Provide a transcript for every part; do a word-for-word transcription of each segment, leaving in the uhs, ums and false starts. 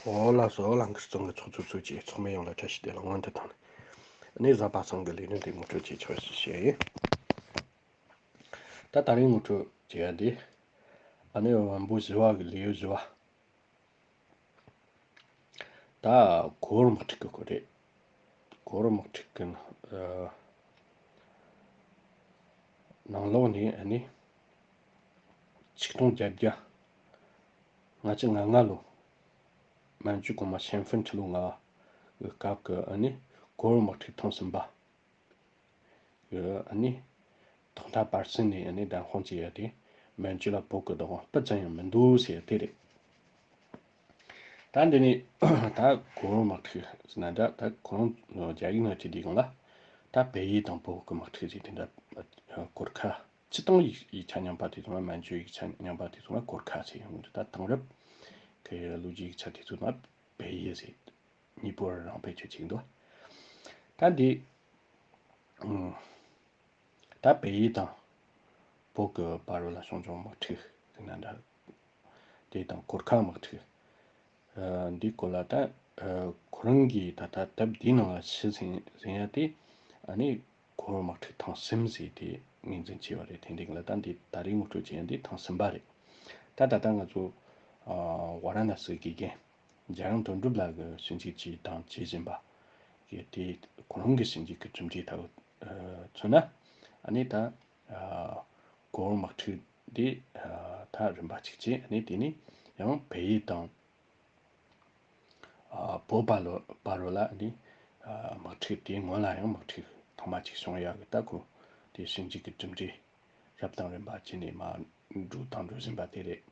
ཨོ་ལགས་སོ། ལང་ཀར་རྩོམ་གྱི་ཚོགས་གཙོ་ཚོས་ཀྱིས་ཚོགས་མི་ཡོངས་ལ་བཀྲ་ཤིས་བདེ་ལེགས་སྔོན་དུ་བཏང་ནས། ཨ་ནི་གཟའ་པ་སངས་ཀྱི་ལས་རིམ་དེ་ངོ་སྤྲོད་བྱེད་ཆོག་ཞེས་བཤད་ཡིན། ད་དེ་རིང་ངོ་སྤྲོད་བྱེད་ཡ་དེ། ཨ་ནི་བོན་པོ་བཞི་བ་གི་ལེའུ་བཞི་བ། ད་གོ་བོར་དམག་འཁྲུག་གི་སྐོར་རེད། གོ་བོར་དམག་འཁྲུག་གི་ཨ་ནང་ལོགས་ནས་ཨ་ནི་ཆིག་སྟོང་བརྒྱད་བརྒྱ་ལྔ་བཅུ་ང་ལྔ་ལོ། མན་ཇུ་གོང་མ་ཞན་ཧྥིན་ཁྲི་ལོ་ལྔ་བ་གི་སྐབས་ཀྱི་ཨ་ནི་གོ་བོར་དམག་འཁྲུག་ཐེངས་གསུམ་པ་གི་ཨ་ནི་ཐོག་མཐའ་བར་གསུམ་ནས་ཨ་ནི་བདམས་དཔང་བྱེད་ཡ་དེ་མན་ཇུ་ལ་བོད་ཀྱི་བདག་དབང་སྤུ་ཙམ་ཡང་མི་འདུག་ཟེར་ཡ་དེ་རེད། ད་འདི་ནས་ད་གོ་བོར་དམག་འཁྲུག་ཟེར་ན་འདྲ། ད་ཁོ་རང་རྒྱ་ཡིག་ནང་བྲིས་དུས་སྒང་ལ་ད་བལ་ཡུལ་དང་བོད་ཀྱི་དམག་འཁྲུག་ཟེར་དེ་འདྲ་གོར་ཁ། སྤྱིར་བཏང་ཡིག་ཡིག་ཆ་རྙིང་པ་དེ་ཚོ་ན། མན་ཇུ་ཡིག་ཆ་རྙིང་པ་དེ་ཚོ་ན་གོར་ཁ་ཟེར་ཡོང་གི་འདུག་ད་དེང་རབས་ཀྱི་ལོ་རྒྱུས་ཡིག་ཆ་དེ་ཚོ་ན་བལ་ཡུལ་ཟེར། གཉིས་པོ་རང་བེད་སྤྱོད་བྱེད་ཀྱི་འདུག་ད་འདི་ཨུམ། ད་བལ་ཡུལ་དང་བོད་ཀྱི་བར་ལ་ཞང་ཞུང་དམག་འཁྲུག་ཟེར་ན་འདྲ། དེ་དང་གོར་ཁ་དམག་འཁྲུག་ཨ་འདིའི་སྐོར་ལ་ད་ཨ་ཁོ་རང་གིས་ད་ལྟ་དེབ་འདིའི་ནང་ལ་ཞུས་ཟིན་ཟིན་ཡ་དེ་ཨ་ནི་གོ་བོར་དམག་འཁྲུག་ཐེངས་གསུམ་ཟེར་དེ་ངོས་འཛིན་བྱས་པ་རེད། དེ་འདི་ལ་ད་འདི་ད་རེས་ངོ་སྤྲོད་བྱེད་ཡ་འདི་ཐེངས་གསུམ་པ་རེད། ད་ད་ལྟ་ང་ཚོ་ཨ་ཝཱ་ར་ཎ་སི་དགེ་རྒན་འཇམ་དབྱངས་དོན་གྲུབ་ལགས་ཀྱི་ཞིབ་འཇུག་བྱས་དང་བྱེད་བཞིན་པ་གི་དེ་ཁོ་རང་གི་ཞིབ་འཇུག་གི་གྲུབ་འབྲས་ལྟ་བུ་ཨ་མཚོན་ན། ཨ་ནི་ད་ཨ་གོ་བོར་དམག་འཁྲུག་འདི་ཨ་ད་རིམ་པ་གཅིག་བྱས། ཨ་ནི་དེ་ནས་ཡང་བལ་ཡུལ་དང་ཨ་བོད་བར་ལ་བར་ལ་ཨ་ནི་ཨ་དམག་འཁྲུག་དེའི་སྔོན་ལ་ཡང་དམག་འཁྲུག་ཐེངས་མ་གཅིག་བྱུང་ཡག་གི་ད་ཁོ་དེ་ཞིབ་འཇུག་གི་གྲུབ་འབྲས་རབ་དང་རིམ་པ་བྱས་ནས་མར་འགྲོ་དང་འགྲོ་བཞིན་པ་དེ་རེད།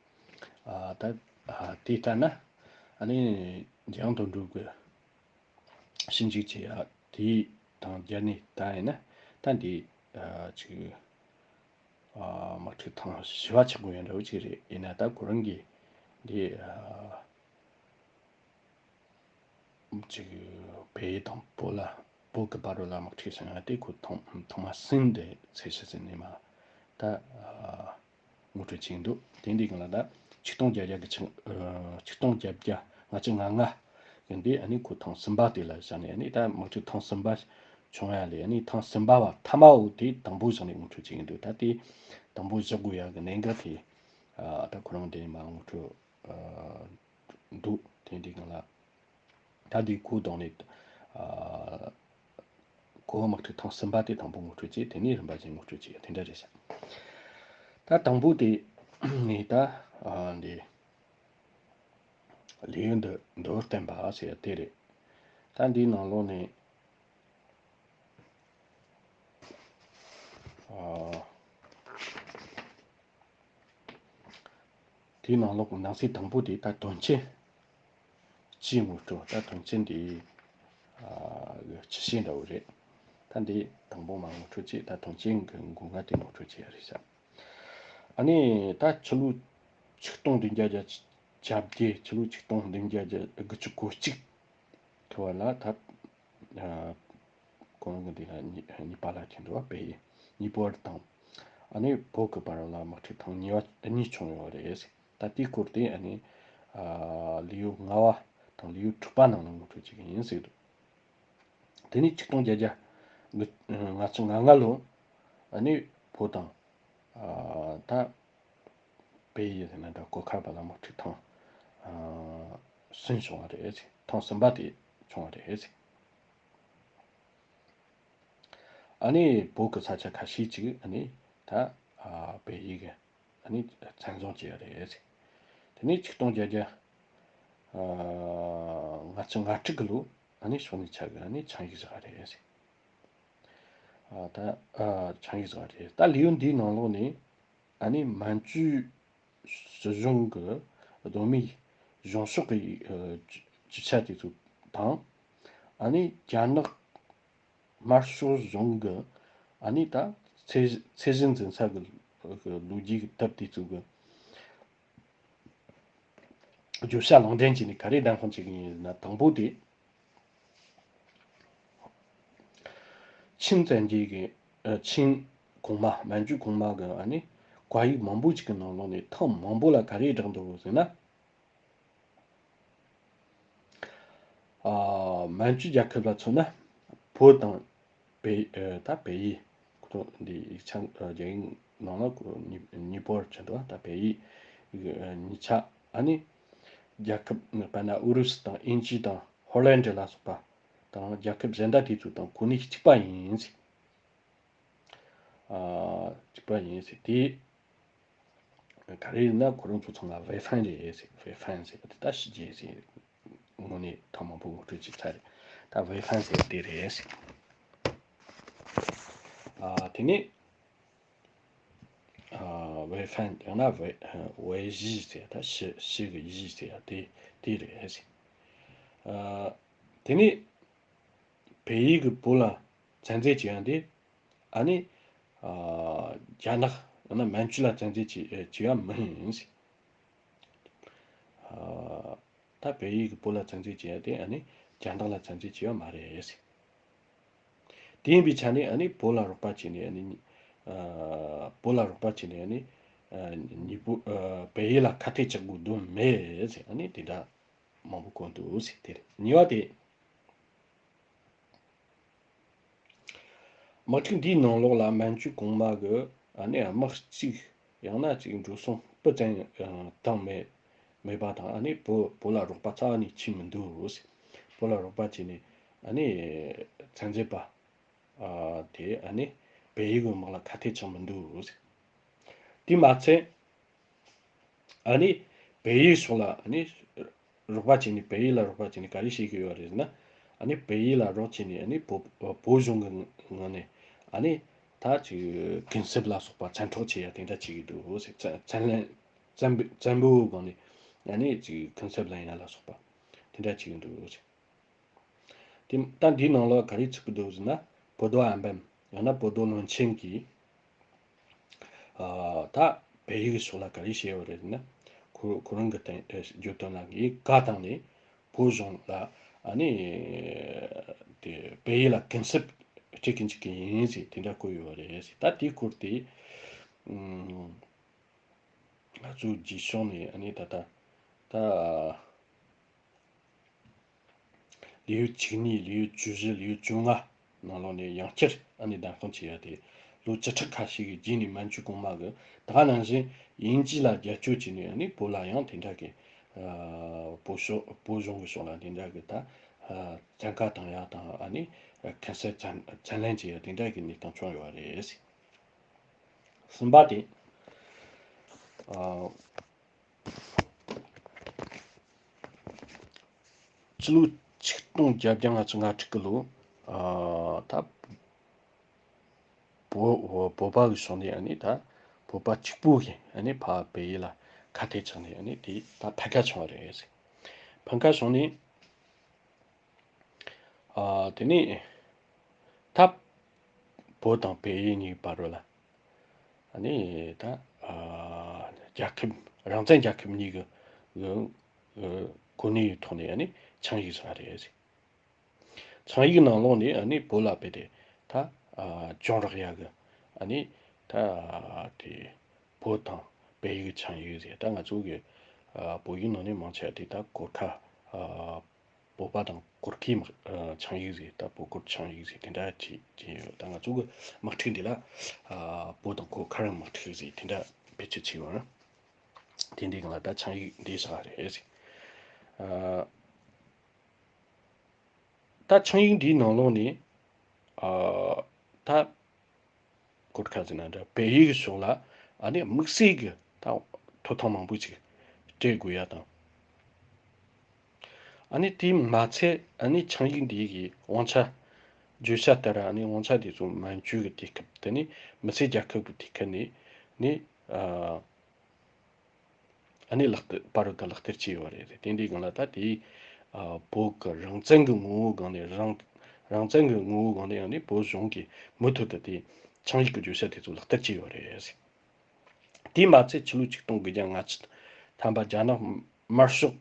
ཨ་ད་ཨ་དེ་ལྟར་ན་ཨ་ནི་འཇམ་དོན་གྲུབ་ཀྱི་ཞིབ་འཇུག་བྱེད་ཡ་དེ་དང་སྦྱར་ནས་ད་ཡིན་ན་ད་འདི་ཨ་ཅིག་ཨ་དམག་འཁྲུག་ཐེངས་བཞི་བ་ཆགས་དགོས་ཡ་འདྲ་བོ་ཅིག་རེད། ཡིན་ན་ད་ཁོ་རང་གིས་འདི་ཨ་ཅིག་བལ་ཡུལ་དང་བོད་ལ་བོད་ཀྱི་བར་ལ་དམག་འཁྲུག་བྱུང་ཡ་དེ་ཁོ་ཐེངས་ཐེངས་མ་གསུམ་དེ་ཚད་གཞི་བཟུང་ནས་མར་ད་ཨ་ངོ་སྤྲོད་བྱས་འདུག་དེ་འདི་སྒང་ལ་ད་ཆིག་སྟོང་བརྒྱད་བརྒྱ་གི་ཆིག་ཨ་ཆིག་སྟོང་བརྒྱད་བརྒྱ་ལྔ་བཅུ་ང་ལྔ་གི་འདི་ཨ་ནི་ཁོ་ཐེངས་གསུམ་པ་དེ་ལ་བཞག་ནས། ཨ་ནི་ད་དམག་འཁྲུག་ཐེངས་གསུམ་པ་བྱུང་ཡ་ལས་ཨ་ནི་ཐེངས་གསུམ་པ་བ་མཐའ་མ་བོ་དེ་དང་པོ་བཞག་ནས་ངོ་སྤྲོད་བྱེད་ཀྱི་འདུག་ད་དེ་དང་པོ་བཞག་དགོས་ཡ་གི་གནད་འགག་དེ་ཨ་ད་ཁོ་རང་དེ་མར་ངོ་སྤྲོད་ཨ་འདུག་དེ་འདི་སྒང་ལ། ད་འདི་ཁོ་གདོང་ནས་ཨ་གོ་བོ་དམག་འཁྲུག་ཐེངས་གསུམ་པ་དེ་དང་པོ་ངོ་སྤྲོད་བྱས། དེ་ནས་རིམ་པ་བཞིན་ངོ་སྤྲོད་བྱས། དེ་འདྲ་རེད་ཤག་ད་དང་པོ་དེ་ནས་ད་ཨ་འདི་ལེའུ་འདི་མདོར་བསྟན་པ་ཟེར་ཡ་དེ་རེད། ད་འདིའི་ནང་ལོགས་ནས་ཨ། དེའི་ནང་ལོགས་ཀྱི་ནང་གསེས་དང་པོ་དེ་ད་དོན་རྐྱེན་སྤྱིའི་ངོ་སྤྲོད། ད་དོན་རྐྱེན་དེ་ཨ་ཆུ་ཤེལ་འདྲ་བོ་རེད། ད་འདི་དང་པོ་མར་ངོ་སྤྲོད་བྱས། ད་དོན་རྐྱེན་གྱི་མགོ་རྔ་དེ་ངོ་སྤྲོད་བྱེད་ཡ་རེད་ཤག་ཨ་ནི་ད་ཕྱི་ལོ་ཆིག་སྟོང་བདུན་བརྒྱ་བརྒྱད་ཅུ་གྱ་བརྒྱད། ཕྱི་ལོ་ཆིག་སྟོང་བདུན་བརྒྱ་དགུ་བཅུ་གོ་གཅིག་དུ་བ་ལ་ད་ཨ་ཁོང་གི་འདི་ལ་གཉིས་གཉིས་པ་ལ་ཁྱེད་འགྲོ་བ་བལ་ཡུལ་གཉིས་པོ་དང་ཨ་ནི་བོད་ཀྱི་བར་ལ་དམག་འཁྲུག་ཐེངས་གཉིས་པ་གཉིས་བྱུང་ཡོད་རེད། ད་དེའི་སྐོར་དེ་ཨ་ནི་ཨ་ལེའུ་ལྔ་བ་དང་ལེའུ་དྲུག་པ་ནང་ལ་ངོ་སྤྲོད་བྱེད་ཀྱི་ཡིན་ཟེར་འདུག་དེ་ནས་ཆིག་སྟོང་བརྒྱད་བརྒྱ་ལྔ་བཅུ་ང་ལྔ་ལོ་ཨ་ནི་བོད་དང་ཨ་ད་བལ་ཡུལ་ཟེར་ན་ད་གོར་ཁ་བར་ལ་དམག་འཁྲུག་ཐེངས་ཨ་གསུམ་བྱུང་བ་རེད། ཐེངས་གསུམ་པ་དེ་བྱུང་བ་རེད། ཨ་ནི་བོད་ཀྱི་ས་ཆ་ཁ་ཤས་ཅིག་ཨ་ནི་ད་ཨ་བལ་ཡུལ་གྱི་ཨ་ནི་བཙན་བཟུང་བྱས་ཡོད་རེད། དེ་ནས་ཆིག་སྟོང་བརྒྱད་བརྒྱ་ཨ་ལྔ་བཅུ་ང་དྲུག་གི་ལོ་ཨ་ནི་ཕྱོགས་གཉིས་ཆགས་ཀྱི་ཨ་ནི་ཆིངས་ཡིག་བཞག་རེད། ཨ་ད་ཨ་ཆིངས་ཡིག་བཞག་རེད། ད་ལེའུ་འདིའི་ནང་ལོགས་ནས་ཨ་ནི་མན་ཇུའི་སྲིད་གཞུང་གི་གདོད་མའི་གཞུང་ཕྱོགས་ཀྱི་ཨ་ཇུས་ཆ་དེ་ཚོ་དང་། ཨ་ནི་རྒྱ་ནག་དམར་ཤོག་གཞུང་གི་ཨ་ནི་ད་ཚད་ཚད་གཞི་འཛིན་ས་གི་གི་ལོ་རྒྱུས་ཀྱི་དེབ་དེ་ཚོ་གི་བརྗོད་བྱ་ལུང་འདྲེན་བྱས་ནས་ག་རེ་བདམས་དཔང་བྱེད་ཀྱི་ཡིན་ཟེར་ན། དང་པོ་དེ་ཆིན་བཙན་རྒྱལ་གྱི་ཨ་ཆིན་གོང་མ་མན་ཇུ་གོང་མ་གི་ཨ་ནི་བཀའ་ཡིག་མང་པོ་ཅིག་གི་ནང་ལོགས་ནས་ཐེངས་མང་པོ་ལ་ག་རེ་བསྒྲགས་འདུག་ཟེར་ན། མན་ཇུ་རྒྱལ་ཁབ་ལ་མཚོན་ན། བོད་དང་བལ་ཨ་ད་བལ་ཡུལ་ཁོ་ཚོ་འདི་ཡིག་ཆ་ཨ་རྒྱ་ཡིག་ནང་ལ་ཁོ་གཉིས་གཉིས་པོར་ཕྱེ་འདུག་ད་བལ་ཡུལ་ཨ་གཉིས་ཆ་ཨ་ནི་རྒྱལ་ཁབ་དཔེར་ན་ཨུ་རུ་སུ་དང་དབྱིན་ཇི་དང་ཧོ་ལན་ཌི་ལ་སོགས་པ་དང་རྒྱལ་ཁབ་གཞན་དག་དེ་ཚོ་དང་གོ་གནས་གཅིག་པ་ཡིན་ཟེར། ཨ་གཅིག་པ་ཡིན་ཟེར། དེ་ག་རེ་ཡིན་ན་ཁོ་རང་ཚོ་ཚང་མ་ཝེ་ཧྥན་རེད་ཟེར། ཝེ་ཧྥན་ཟེར་བ་དེ་ད་ཕྱི་རྒྱལ་ཟེར། དངོས་གནས་ཐེངས་མང་པོ་ངོ་སྤྲོད་བྱས་ཚར་རེད། ད་ཝེ་ཧྥན་ཟེར་དེ་རེད་ཟེར། ཨ་དེ་ནས་ཨ་ཝེ་ཧྥན་ཡང་ན་ཝེ་ཝེ་ཞི་ཟེར་ད་ཕྱི་ཕྱི་གི་ཞི་ཟེར་དེ་དེ་རེད་ཟེར། ཨ་དེ་ནས་བལ་ཡུལ་གྱི་བོད་ལ་བཙན་འཛུལ་བྱས་ཡ་དེ་ཨ་ནི་ཨ་རྒྱ་ནག་ཡང་ན་མན་ཇུ་ལ་བཙན་འཛུལ་བྱས་བྱས་ཡ་མིན་ཟེར། ཨ་ད་བལ་ཡུལ་གྱི་བོད་ལ་བཙན་འཛུལ་བྱས་ཡ་དེ་ཨ་ནི་རྒྱ་ནག་ལ་བཙན་འཛུལ་བྱས་ཡ་མ་རེད་ཟེར། དེ་ཡིན་པའི་ཆ་ནས་ཨ་ནི་བོད་ལ་རོགས་པ་བྱས་ནས་ཨ་ནི་ཨ་བོད་ལ་རོགས་པ་བྱས་ནས་ཨ་ནི་ཨ་ཉི་པོ་ཨ་བལ་ཡུལ་ལ་ཁ་གཏད་གཅོག་དགོས་དོན་མེད་ཟེར་ཨ་ནི་དེ་འདྲ་མང་པོ་བཀོད་འདུག་ཟེར། དེ་རེད། གཉིས་པ་དེ། དམག་འཁྲུག་འདིའི་ནང་ལོགས་ལ་མན་ཇུ་གོང་མ་གི་ཨ་ནི་དམག་གཅིག་ཡང་ན་གཅིག་འགྲོ་སོང་སྤུ་ཙམ་བཏང་མེད་མེད་པ་དང་ཨ་ནི་བོད་བོད་ལ་རོགས་པ་རྩ་བ་ནས་བྱས་མི་འདུག་ཟེར། བོད་ལ་རོགས་པ་བྱས་ནས་ཨ་ནི་བཙན་འཛུལ་པ་ཨ་དེ་ཨ་ནི་བལ་ཡུལ་གྱི་དམག་ལ་ཁ་གཏད་བཅག་མི་འདུག་ཟེར། དེ་མ་ཚད། ཨ་ནི་བལ་ཡུལ་ཕྱོགས་ལ་ཨ་ནི་རོགས་པ་བྱས་ནས་བལ་ཡུལ་ལ་རོགས་པ་བྱས་ནས་ག་རེ་བྱེད་ཀྱི་ཡོད་རེད་ཟེར་ན། ཨ་ནི་བལ་ཡུལ་ལ་རོགས་བྱས་ནས་ཨ་ནི་བོད་བོད་གཞུང་གི་ངོས་ནས་ཨ་ནི་ད་ཅིག་གུན་གསབ་ལ་སོགས་པ་བཙན་འཕྲོག་བྱེད་ཡ་དེ་འདྲ་བྱེད་ཀྱི་འདུག་ཟེར། བཙན་བཙན་ལེན་བཙན་པོ་བཙན་པོའི་སྒང་ནས་ཨ་ནི་ཅིག་གུན་གསབ་ལེན་ཡ་ལ་སོགས་པ་དེ་འདྲ་བྱེད་ཀྱི་འདུག་ཟེར། དེ་ད་འདིའི་ནང་ལ་ག་རེ་ཚུད་ཀྱི་འདུག་ཟེར་ན། 博多安保 ཡང་ན་博多论签 གྱིས་ཨ་ད་བལ་ཡུལ་གྱི་ཕྱོགས་ལ་ག་རེ་བཤད་ཡོད་རེད་ཟེར་ན། ཁོ་ཁོ་རང་གི་སྟེང་ཨེ་བརྗོད་དོན་ལ་གི་བཀའ་བཏང་ནས་བོད་གཞུང་ལ་ཨ་ནི་དེ་བལ་ཡུལ་ལ་གུན་གསབ་སྤྲད་གི་འཇུག་གི་ཡིན་ཟེར་དེ་འདྲ་བཀོད་ཡོད་རེད་ཟེར། ད་དེའི་སྐོར་དེ་ཨུམ། ང་ཚོའི་རྗེས་ཕྱོགས་ནས་ཨ་ནི་ད་ལྟ་ད་ལེའུ་བཅུ་གཉིས་ལེའུ་བཅུ་བཞི་ལེའུ་བཅོ་ལྔ་ནང་ལོགས་ནས་ཡང་བསྐྱར་ཨ་ནི་བདམས་ཐོན་བྱས་ཡ་དེ་ལོ་བཅུ་ཕྲག་ཁ་ཤས་ཀྱི་རྗེས་ནས་མན་ཇུ་གོང་མ་གིས་ད་ག་ནང་བཞིན་དབྱིན་ཇི་ལ་རྒྱབ་སྐྱོར་བྱས་ནས་ཨ་ནི་བོད་ལ་ཡང་དེ་འདྲ་གི་ཨ་བོད་ཕྱོགས་བོད་གཞུང་གི་ཕྱོགས་ལ་དེ་འདྲ་གི་ད་ཨ་བཙན་བཀའ་བཏང་ཡ་དང་ཨ་ནི་གུན་གསབ་བཙན་བཙན་ལེན་བྱས་ཡ་དེ་འདྲ་གི་གནས་སྟངས་བྱུང་ཡོད་རེད། གསུམ་པ་དེ། ཨ། སྤྱི་ལོ་ཆིག་སྟོང་བརྒྱད་བརྒྱ་ང་ཚོ་ང་དྲུག་གི་ལོ། ཨ། ད་བོད་བོད་པ་གི་ཕྱོགས་ནས་ཨ་ནི་ད་བོད་པ་གཅིག་པུ་ཞིག་ཨ་ནི་ཕར་བལ་ཡུལ་ལ་ཁ་གཏད་བཅག་ནས་ཨ་ནི་དེ་ད་ཕམ་ཁ་བྱུང་བ་རེད། ཕམ་ཁ་བྱུང་ནས། ཨ། དེ་ནས་ད་བོད་དང་བལ་ཡུལ་གཉིས་བར་ལ་ཨ་ནི་ད་ཨ་རྒྱལ་ཁབ་རང་བཙན་རྒྱལ་ཁབ་གཉིས་ཀྱི་གི་གི་གོ་གནས་ཡོད་ཐོག་ནས་ཨ་ནི་ཆིངས་ཡིག་བཞག་རེད། ཆིངས་ཡིག་ནང་ལོགས་ནས་ཨ་ནི་བོད་ལ་དཔེ་དེ་ད་ཨ་གྱོང་རག་ཡ་གི་ཨ་ནི་ད་དེ་བོད་དང་བལ་ཡུལ་གྱི་ཆིངས་ཡིག་ཟེར། ད་ང་ཚོ་གི་ཨ་བོད་ཡིག་ནང་ནས་མང་ཆེ་བ་དེ་ད་གོར་ཁ་ཨ། བོད་པ་དང་གོར་ཁའི་དམག་ཨ་ཆིངས་ཡིག་ཟེར། ད་བོད་གོར་ཆིངས་ཡིག་ཟེར་དེ་འདྲ་བྱས་བྱས་ཡོད། ད་ང་ཚོ་གི་དམག་འཁྲུག་འདི་ལ་ཨ་བོད་དང་གོར་ཁ་རང་དམག་འཁྲུག་ཟེར་དེ་འདྲ་བེད་སྤྱོད་བྱས་ཡོད། དེ་འདྲའི་སྒང་ལ་ད་ཆིངས་ཡིག་འདི་བཞག་རེད་ཟེར། ཨ་ད་ཆིངས་ཡིག་འདིའི་ནང་ལོགས་ནས་ཨ་ད་གོར་ཁ་ཟེར་ན་འདྲ་བལ་ཡུལ་གྱི་ཕྱོགས་ལ་ཨ་ནི་དམིགས་བསལ་གྱི་ད་ཐོབ་ཐང་མང་པོ་ཅིག་སྤྲད་དགོས་ཡ་དང་། ཨ་ནི་དེ་མ་ཚད་ཨ་ནི་ཆིངས་ཡིག་འདི་གི་དབང་ཆ་བརྗོད་བྱ་ལྟར་ཨ་ནི་དབང་ཆ་དེ་ཚོ་མན་ཇུ་གི་དུས་སྐབས་དེ་ནི་མི་སེར་རྒྱལ་ཁབ་ཀྱི་དུས་སྐབས་ནས་ནི་ཨ་ཨ་ནི་ལག་བསྟར་བར་དུ་ལག་བསྟར་བྱས་ཡོད་རེད། དེ་འདྲའི་སྒང་ལ་ད་དེ་ཨ་བོད་ཀྱི་རང་བཙན་གྱི་ངོ་བོའི་སྒང་ནས་རང་རང་བཙན་གྱི་ངོ་བོའི་སྒང་ནས་ཨ་ནི་བོད་གཞུང་གིས་མུ་མཐུད་དུ་དེ་ཆིངས་ཡིག་གི་བརྗོད་བྱ་དེ་ཚོ་ལག་བསྟར་བྱས་ཡོད་རེད། དེས་མ་ཚད་ཕྱི་ལོ་ཆིག་སྟོང་དགུ་བརྒྱ་ལྔ་བཅུ་ཐམ་པ་རྒྱ་ནག་དམར་ཤོག་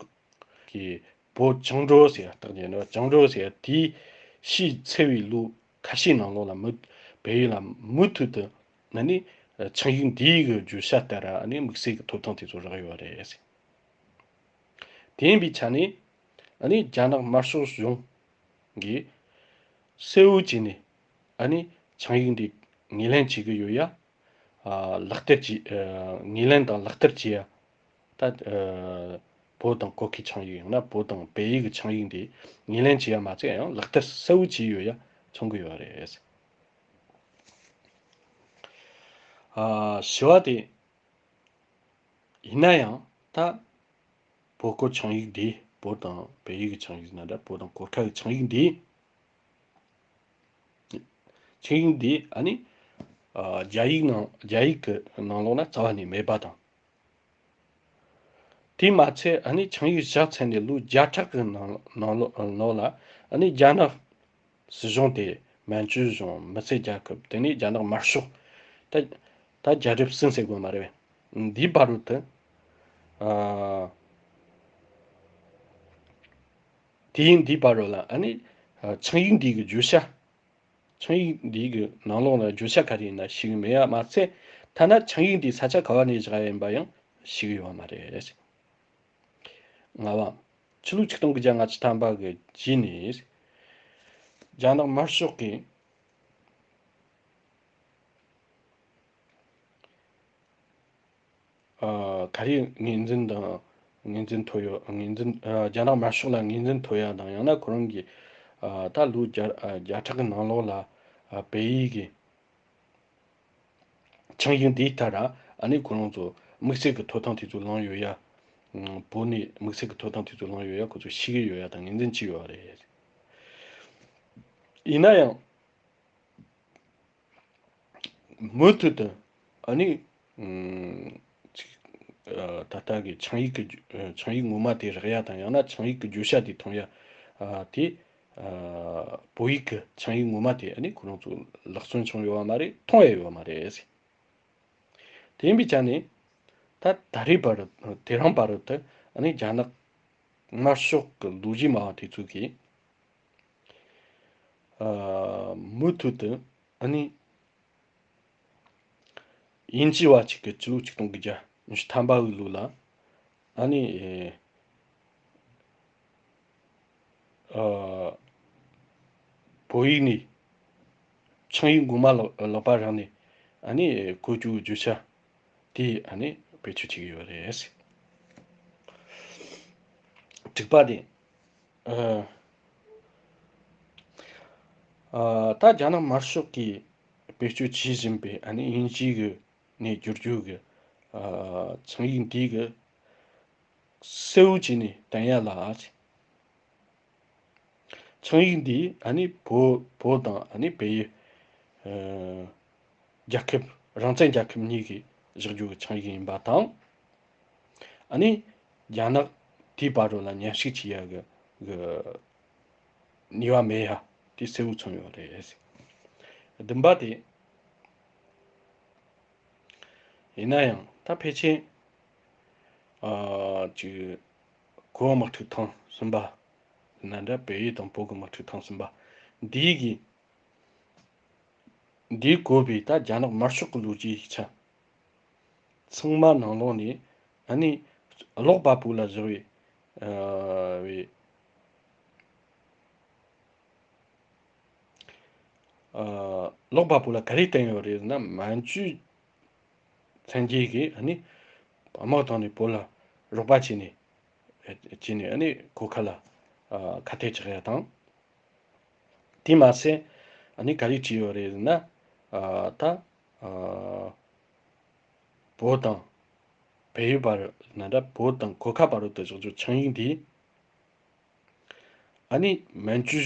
གིས་བོད་བཅིངས་འགྲོལ་ཟེར་བ་རྟགས་ཅན་ནི་བཅིངས་འགྲོལ་ཟེར་བ་དེའི་ཕྱིས་ཚེས་པའི་ལོ་ཁ་ཤས་ནང་ལོགས་ལ་མུ་བལ་ཡུལ་ལ་མུ་མཐུད་དུ་ཨ་ནི་ཆིངས་ཡིག་འདིའི་གི་བརྗོད་བྱ་ལྟར་ཨ་ནི་དམིགས་བསལ་གྱི་ཐོབ་ཐང་དེ་ཚོ་རག་ཡོད་རེད། དེ་ཡིན་པའི་ཆ་ནས་ཨ་ནི་རྒྱ་ནག་དམར་ཤོག་གཞུང་ གིས་གསལ་བོ་བྱས་ནས་ཨ་ནི་ཆིངས་ཡིག་འདི་ངོས་ལེན་བྱེད་ཀྱི་ཡོད་ཡ། ཨ་ལག་བསྟར་བྱེད་ཨ་ངོས་ལེན་དང་ལག་བསྟར་བྱེད་ཡ། ད་ཨ་བོད་དང་གུ་གེ་ཆིངས་ཡིག་ཡང་ན་བོད་དང་བལ་ཡུལ་གྱི་ཆིངས་ཡིག་འདི་ངོས་ལེན་བྱེད་ཡ་མ་ཚད་ཡང་ལག་བསྟར་གསལ་བོ་བྱས་ཡོད་ཡ་མཚོན་གྱི་ཡོད་རེད། ཨ་བྱ་བ་དེ་ཡིན་ན་ཡང་ད་བོད་གུ་ཆིངས་ཡིག་འདི་བོད་དང་བལ་ཡུལ་གྱི་ཆིངས་ཡིག་ན་འདྲ་བོད་དང་གུ་གེ་གི་ཆིངས་ཡིག་འདི་ཆིངས་ཡིག་འདི་ཨ་ནི་ཨ་རྒྱ་ཡིག་ནང་རྒྱ་ཡིག་གི་ནང་ལོགས་ན་རྩ་བ་ནས་མེད་པ་དང་། དེས་མ་ཚད་ཨ་ནི་ཆིངས་ཡིག་བཞག་ཚར་ནས་ལོ་བརྒྱ་ཕྲག་གི་ནང་ནང་ལོ་ནང་ལ་ཨ་ནི་རྒྱ་ནག་སྲིད་གཞུང་དེ་མན་ཇུ་གཞུང་མི་སེར་རྒྱལ་ཁབ་དེ་ནས་རྒྱ་ནག་དམར་ཤོག་ད་ད་རྒྱལ་རབས་གསུམ་ཟེར་དགོས་མ་རེད་པས། འདིའི་བར་དུ་ཨ་དེ་ཡིན་འདིའི་བར་ལ་ཨ་ནི་ཨ་ཆིངས་ཡིག་འདི་གི་བརྗོད་བྱ། ཆིངས་ཡིག་འདི་གི་ནང་ལོགས་ལ་བརྗོད་བྱ་ག་རེ་ཡིན་ན་ཤེས་ཀྱི་མེད་ཡ་མ་ཚད། ཐ་ན་ཆིངས་ཡིག་འདི་ས་ཆ་ག་བ་ནས་བཞག་ཡ་ཡིན་པ་ཡང་ཤེས་ཀྱི་ཡོད་མ་རེད། ལྔ་པ། ཕྱི་ལོ་ཆིག་སྟོང་དགུ་བརྒྱ་ལྔ་བཅུ་ཐམ་པ་གི་རྗེས་ནས་རྒྱ་ནག་དམར་ཤོག་གིས་ཨ་ག་རེ་ངོས་འཛིན་དང་ངོས་འཛིན་ཐོབ་ཡོད། ངོས་འཛིན་ཨ་རྒྱ་ནག་དམར་ཤོག་ལ་ངོས་འཛིན་ཐོབ་ཡ་དང་ཡང་ན་ཁོ་རང་གི་ཨ་ད་ལོ་བརྒྱ་ཨ་བརྒྱ་ཕྲག་གི་ནང་ལོགས་ལ་ཨ་བལ་ཡུལ་གྱི་ཆིངས་ཡིག་འདིའི་ལྟར་ཨ་ནི་ཁོ་རང་ཚོ་དམིགས་བསལ་གྱི་ཐོབ་ཐང་དེ་ཚོ་བླངས་ཡོད་ཡ། ཨ་བོད་ནས་དམིགས་བསལ་གྱི་ཐོབ་ཐང་དེ་ཚོ་བླངས་ཡོད་ཡ་ཁོ་ཚོ་ཤེས་ཀྱི་ཡོད་ཡ་དང་ངོས་འཛིན་བྱས་ཡོད་རེད། ཡིན་ན་ཡང་། མུ་མཐུད་དུ་ཨ་ནི་ཨམ་ཅིག་ཨ་ད་ལྟ་གི་ཆིངས་ཡིག་གི་ཨ་ཆིངས་ཡིག་ངོ་མ་དེ་རག་ཡ་དང་ཡང་ན་ཆིངས་ཡིག་གི་བརྗོད་བྱ་དེ་མཐོང་ཡ་ཨ་དེ་ཨ་བོད་ཡིག་གི་ཆིངས་ཡིག་ངོ་མ་དེ་ཨ་ནི་ཁོ་རང་ཚོ་ལག་སོན་བྱུང་ཡོད་པ་མ་རེད། མཐོང་ཡ་ཡོད་པ་མ་རེད། དེ་ཡིན་པའི་ཆ་ནས་ད་ད་རེས་བར་དེ་རིང་བར་དུ་ཨ་ནི་རྒྱ་ནག་དམར་ཤོག་གི་ལོ་རྒྱུས་སྨྲ་བ་དེ་ཚོ་གིས། ཨ་མུ་མཐུད་དུ་ཨ་ནི་དབྱིན་ཇི་བ་ཅིག་གིས་སྤྱི་ལོ་ཆིག་སྟོང་དགུ་བརྒྱ་ཉི་ཤུ་ཐམ་པ་གི་ལོ་ལ་ཨ་ནི་ཨ་བོད་ཡིག་ནས་ཆིངས་ཡིག་ངོ་མ་ལག་ལག་པ་རག་ནས་ཨ་ནི་བཀོལ་སྤྱོད་བརྗོད་བྱ་དེ་ཨ་ནི་བེད་སྤྱོད་བྱེད་ཀྱི་ཡོད་རེད། དྲུག་པ་དེ། ཨ་ཨ་ད་རྒྱ་ནག་དམར་ཤོག་གིས་བེད་སྤྱོད་བྱེད་བཞིན་པའི་ཨ་ནི་དབྱིན་ཇི་གི་ནས་བསྒྱུར་རྒྱུ་གི་ཨ་ཆིངས་ཡིག་འདི་གི་གསལ་བོ་བྱས་ནས་བསྟན་ཡ་ལ། ཆིངས་ཡིག་འདི་ཨ་ནི་བོད་བོད་དང་ཨ་ནི་བལ་ཡུལ་ཨ་རྒྱལ་ཁབ་རང་བཙན་རྒྱལ་ཁབ་གཉིས་ཀྱིས་བཞག་རྒྱུ་གི་ཆིངས་ཡིག་ཡིན་པ་དང་། ཨ་ནི་རྒྱ་ནག་དེའི་བར་རོ་ལ་མཉམ་ཞུགས་བྱེད་ཡ་གི་གི་ནུས་པ་མེད་ཡ་དེ་གསལ་བོ་མཚོན་ཡོད་རེད། བདུན་པ་དེ་ཡིན་ན་ཡང་ད་ཕལ་ཆེར་ཨ་ཅིག་གོ་བ་དམག་འཁྲུག་ཐེངས་གསུམ་པ་ན་འདྲ་བལ་ཡུལ་དང་བོད་ཀྱི་དམག་འཁྲུག་ཐེངས་གསུམ་པ་འདིའི་གི་འདིའི་གོ་བའི་ད་རྒྱ་ནག་དམར་ཤོག་གི་ལོ་རྒྱུས་ཡིག་ཆ་ཚང་མ་ནང་ལོགས་ནས་ཨ་ནི་ཀློག་པ་པོ་ལ་བཞག་པའི་ཨ་བའི་ཨ་ཀློག་པ་པོ་ལ་ག་རེ་བསྟན་ཡོད་རེད་ཟེར་ན། མན་ཇུ་མཚན་བརྒྱད་ཀྱིས་ཨ་ནི་དམག་བཏང་ནས་བོད་ལ་རོགས་པ་བྱས་ནས་བྱས་ནས་ཨ་ནི་གོ་ཁ་ལ་ཨ་ཁ་གཏད་གཅོག་ཡ་དང་། དེ་མ་ཟད་ཨ་ནི་ག་རེ་བྲིས་ཡོད་རེད་ཟེར་ན། ཨ་ད་ཨ་བོད་དང་བལ་ཡུལ་བར་ན་འདྲ་བོད་དང་གོ་ཁ་བར་དུ་བཞག་རྒྱུ་ཆིངས་ཡིག་འདི་ཨ་ནི་མན་ཇུ་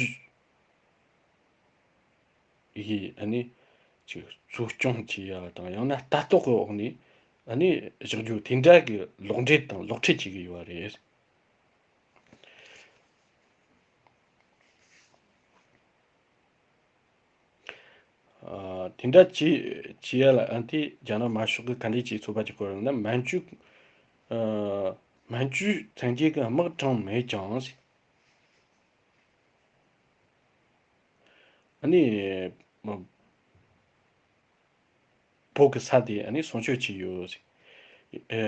ཡིས་ཨ་ནི་ཅིག་གཙོ་སྐྱོང་བྱེད་ཡ་དང་ཡང་ན་ལྟ་རྟོག་གི་འོག་ནས་ཨ་ནི་བཞག་རྒྱུ་དེ་འདྲ་གི་ལོག་འགྲེལ་དང་ལོག་འཁྲིད་བྱེད་ཀྱི་ཡོད་རེད། ཨ་དེ་འདྲ་བྱེད་བྱེད་ཡ་ལ་ཨ་དེ་རྒྱ་ནག་དམར་ཤོག་གིས་ག་འདྲས་བྱེད་ཚོད་དཔག་བྱེད་དགོས་རེད་ན། མན་ཇུ་ཨ་མན་ཇུ་མཚན་བརྒྱད་ཀྱི་དམག་དྲངས་མེད་ཀྱང་ཟེར། ཨ་ནི་བོད་ཀྱི་ས་དེ་ཨ་ནི་སྲུང་སྐྱོབ་བྱས་ཡོད་ཟེར། ཨ་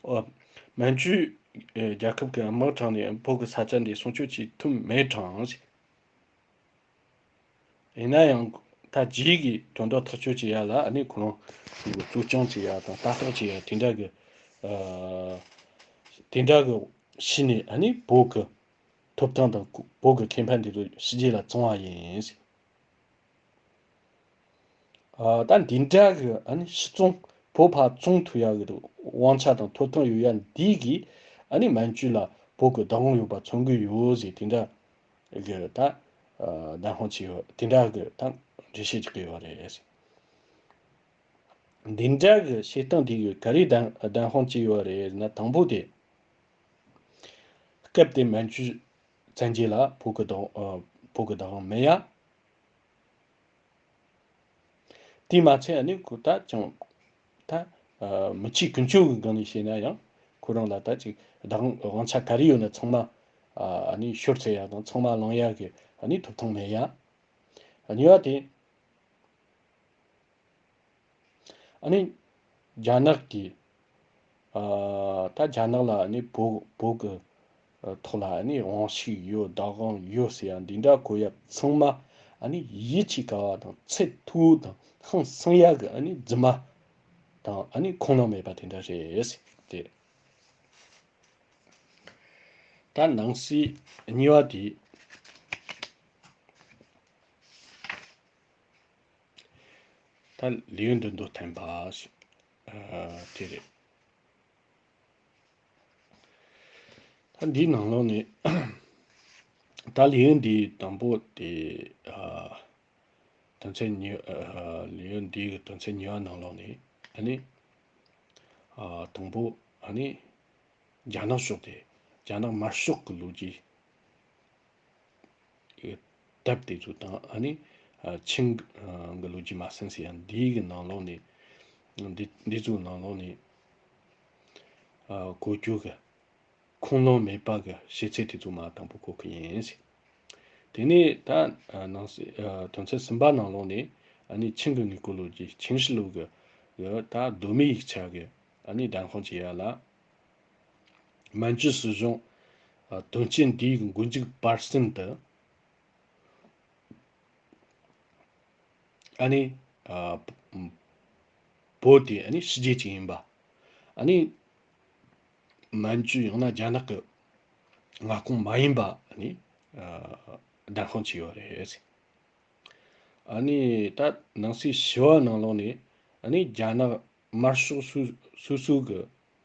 ཨོ། མན་ཇུ་ ཨེ་རྒྱལ་ཁབ་ཀྱི་དམག་དྲངས་ནས་བོད་ཀྱི་ས་ཆ་འདི་སྲུང་སྐྱོབ་བྱེད་ཐུབ་མེད་དྲང་ཟེར། ཡིན་ན་ཡང་ད་རྗེས་ཀྱི་དོན་དག་ཐག་གཅོད་བྱེད་ཡ་ལ་ཨ་ནི་ཁོ་རང་གཙོ་སྐྱོང་བྱེད་ཡ་དང་ལྟ་རྟོག་བྱེད་ཡ་དེ་འདྲ་གི་ཨ་དེ་འདྲ་གི་ཕྱི་ནས་ཨ་ནི་བོད་ཀྱི་ཐོབ་ཐང་དང་བོད་ཀྱི་ཁེ་ཕན་དེ་ཚོ་ཕྱི་རྒྱལ་ལ་བཙོང་བ་ཡིན། ཨ་ད་འདི་འདྲ་གི་ཨ་ནི་ཕྱི་བཙོང་བོད་ཕར་བཙོང་ཐུབ་ཡ་གི་དབང་ཆ་དང་ཐོབ་ཐང་ཡོད་ཡ་འདི་གི་ཨ་ནི་མན་ཇུ་ལ་བོད་ཀྱི་བདག་དབང་ཡོད་པ་མཚོན་གི་ཡོད་ཟེར་དེ་འདྲ་གི་ད་ཨ་བདམས་དཔང་བྱས་ཡོད། དེ་འདྲ་གི་ད་འགྲེལ་བཤད་རྒྱག་གི་ཡོད་རེད། འདི་འདྲ་གི་བཤད་སྟངས་དེ་གི་ག་རེ་བདམས་བདམས་དཔང་བྱས་ཡོད་རེད་ན། དང་པོ་དེ་སྐབས་དེ་མན་ཇུ་བཙན་རྒྱལ་ལ་བོད་ཀྱི་བདག་ཨ་བོད་ཀྱི་བདག་དབང་མེད་ཡ། དེས་མ་ཚད་ཨ་ནི་ཁོ་ད་ཅང་ད་ཨ་མི་ཆོས་ཀུན་སྤྱོད་ཀྱི་སྒང་ནས་བཤད་ན་ཡང་ཁོ་རང་ལ་ད་ཅིག་བདག་དབང་ཆ་ག་རེ་ཡོད་ན་ཚང་མ་ཨ་ནི་ཤོར་ཚར་ཡ་དང་ཚང་མ་བླང་ཡ་གི་ཨ་ནི་ཐོབ་ཐང་མེད་ཡ། གཉིས་པ་དེ་ཨ་ནི་རྒྱ་ནག་གིས་ཨ་ད་རྒྱ་ནག་ལ་ཨ་ནི་བོད་བོད་ཀྱི་ཐོག་ལ་ཨ་ནི་དབང་ཤུགས་ཡོད། བདག་དབང་ཡོད་ཟེར་ཡ་འདི་འདྲ་གོ་ཡ་ཚང་མ་ཨ་ནི་ཡིད་ཆེས་དཀའ་བ་དང་ཚད་མཐོ་བོ་དང་ཧང་སང་ཡ་གི་ཨ་ནི་རྫུན་མ་དང་ཨ་ནི་ཁུངས་ལུང་མེད་པ་དེ་འདྲ་རེད་ཟེར་ཏེ། ད་ནང་གསེས་གཉིས་པ་དེ། ད་ལེའུ་འདི་མདོ་བསྟན་པ་ཞེས་ཨ་དེ་རེད། ད་འདིའི་ནང་ལོགས་ནས་ད་ལེའུ་འདིའི་དང་པོ་དེ་ཨ་དོན་ཚན་གཉིས་ཨ་ལེའུ་འདིའི་དོན་ཚན་གཉིས་པ་ནང་ལོགས་ནས་ཨ་ནི་ཨ་དང་པོ་ཨ་ནི་རྒྱ་ནག་ཕྱོགས་དེ་རྒྱ་ནག་དམར་ཤོག་གི་ལོ་རྒྱུས། དེབ་དེ་ཚོ་དང་ཨ་ནི་ཨ་ཆིང་ཨ་གི་ལོ་རྒྱུས་མ་ཟིན་ཟེར་ཡང་འདིའི་གི་ནང་ལོགས་ནས་འདི་འདི་ཚོའི་ནང་ལོགས་ནས་ཨ་གོ་རྒྱུ་གི་ཁུངས་ལུང་མེད་པ་གི་བཤད་ཚད་དེ་ཚོ་མ་དང་པོ་གོ་གི་ཡིན་ཟེར། དེ་ནས་ད་ཨ་ནང་གསེས་ཨ་དོན་ཚན་གསུམ་པ་ནང་ལོགས་ནས་ཨ་ནི་ཆིང་གི་དངོས་པོ་ལོ་རྒྱུས་ཆིང་ཧྲི་ལུའུ་གི་གི་ད་གདོད་མའི་ཡིག་ཆ་གི་ཨ་ནི་བདམས་དཔང་བྱེད་ཡ་ལ། མན་ཇུ་སྲིད་གཞུང་ཨ་དོན་རྐྱེན་འདིའི་མགོ་མཇུག་བར་གསུམ་དུ་ཨ་ནི་ཨ་བོད་དེ་ཨ་ནི་ཕྱི་རྒྱལ་ཅིག་ཡིན་པ། ཨ་ནི་མན་ཇུ་ཡང་ན་རྒྱ་ནག་གི་མངའ་ཁོངས་མ་ཡིན་པ་ཨ་ནི་ཨ་བདམས་དཔང་བྱས་ཡོད་རེད། ཨ་ནི་ད་ནང་གསེས་བཞི་བ་ནང་ལོགས་ནས་ཨ་ནི་རྒྱ་ནག་དམར་ཤོག་སོ་སོ་སོ་གི་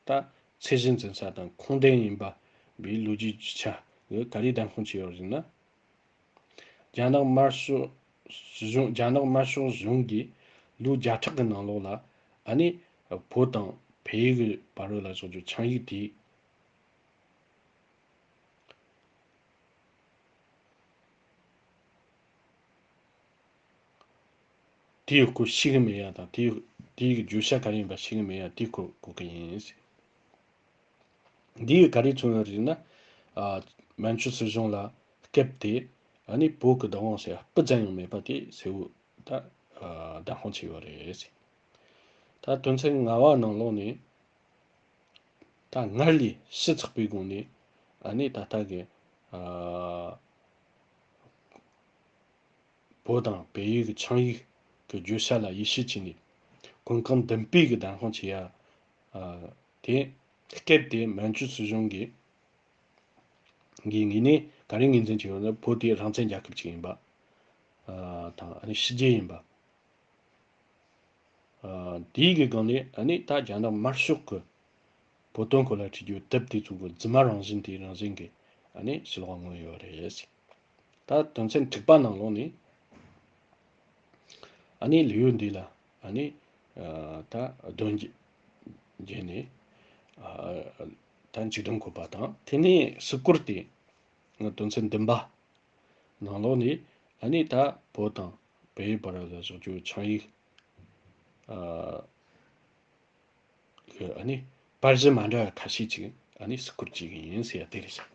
ད་ཚད་གཞི་འཛིན་ས་དང་ཁུངས་ལྡན་ཡིན་པ་བའི་ལོ་རྒྱུས་རྒྱུ་ཆ་གི་ག་རེ་བདམས་དཔང་བྱས་ཡོད་ཟེར་ན། རྒྱ་ནག་དམར་ཤོག་གཞུང་རྒྱ་ནག་དམར་ཤོག་གཞུང་གིས་ལོ་བརྒྱ་ཕྲག་གི་ནང་ལོགས་ལ་ཨ་ནི་བོད་དང་བལ་ཡུལ་གྱི་བར་ལ་བཞག་རྒྱུ་ཆིངས་ཡིག་དེ། དེའི་སྐོར་ཤེས་ཀྱི་མེད་ཡ་དང་དེའི་དེའི་བརྗོད་བྱ་ག་རེ་ཡིན་པ་ཤེས་ཀྱི་མེད་ཡ་དེའི་སྐོར་གོ་གི་ཡིན། འདིས་ག་རེ་མཚོན་ཡོད་རེད་ན། ཨ་མན་ཇུ་སྲིད་གཞུང་ལ་སྐབས་དེ་ཨ་ནི་བོད་ཀྱི་བདག་དབང་ཟེར་སྤུ་ཙམ་ཡང་མེད་པ་དེ་གསལ་བོ་ད་ཨ་བདམས་དཔང་བྱས་ཡོད་རེད། ད་དོན་ཚན་ལྔ་བ་ནང་ལོགས་ནས། ད་སྔར་ལས་ཞིབ་ཚགས་པའི་སྒོ་ནས་ཨ་ནི་ད་ལྟ་གི་ཨ་བོད་དང་བལ་ཡུལ་གྱི་ཆིངས་ཡིག་གི་བརྗོད་བྱ་ལ་ཡིད་ཆེས་བྱས་ནས་གོམ་གང་མདུན་སྤོས་ཀྱིས་བདམས་དཔང་བྱེད་ཡ་ཨ་དེ་སྐབས་དེ་མན་ཇུ་སྲིད་གཞུང་གིས་གི་ངོས་ནས་ག་རེ་ངོས་འཛིན་བྱས་ཡོད་ན་བོད་དེ་རང་བཙན་རྒྱལ་ཁབ་ཅིག་ཡིན་པ་ཨ་དང་ཨ་ནི་ཕྱི་རྒྱལ་ཡིན་པ། ཨ་དེའི་གི་སྒང་ནས་ཨ་ནི་ད་རྒྱ་ནག་དམར་ཤོག་གི་བོད་དོན་སྐོར་ལ་བྲིས་རྒྱུ་དེབ་དེ་ཚོ་གི་རྫུན་མ་རང་བཞིན་དེ་རང་བཞིན་གི་ཨ་ནི་ཕྱི་ལོགས་མངོན་ཡོད་རེད། ད་དོན་ཚན་དྲུག་པ་ནང་ལོགས་ནས་ཨ་ནི་ལེའུ་འདི་ལ་ཨ་ནི་ཨ་ད་དོན་བརྒྱད་ནས་ཨ་ད་འཇིག་རྟེན་བཀོད་པ་དང་དེ་ནས་སུ་སྐོར་ཏེ་དོན་ཚན་བདུན་པ་ནང་ལོགས་ནས་ཨ་ནི་ད་བོད་དང་བལ་ཡུལ་བར་ལ་བཞག་རྒྱུ་ཆིངས་ཡིག་ཨ་གི་ཨ་ནི་པར་གཞི་མ་འདྲ་བ་ཁ་ཤས་ཅིག་ཨ་ནི་སུ་སྐོར་བྱེད་ཀྱི་ཡིན་ཟེར་ཡ་དེ་རེད་ཤག་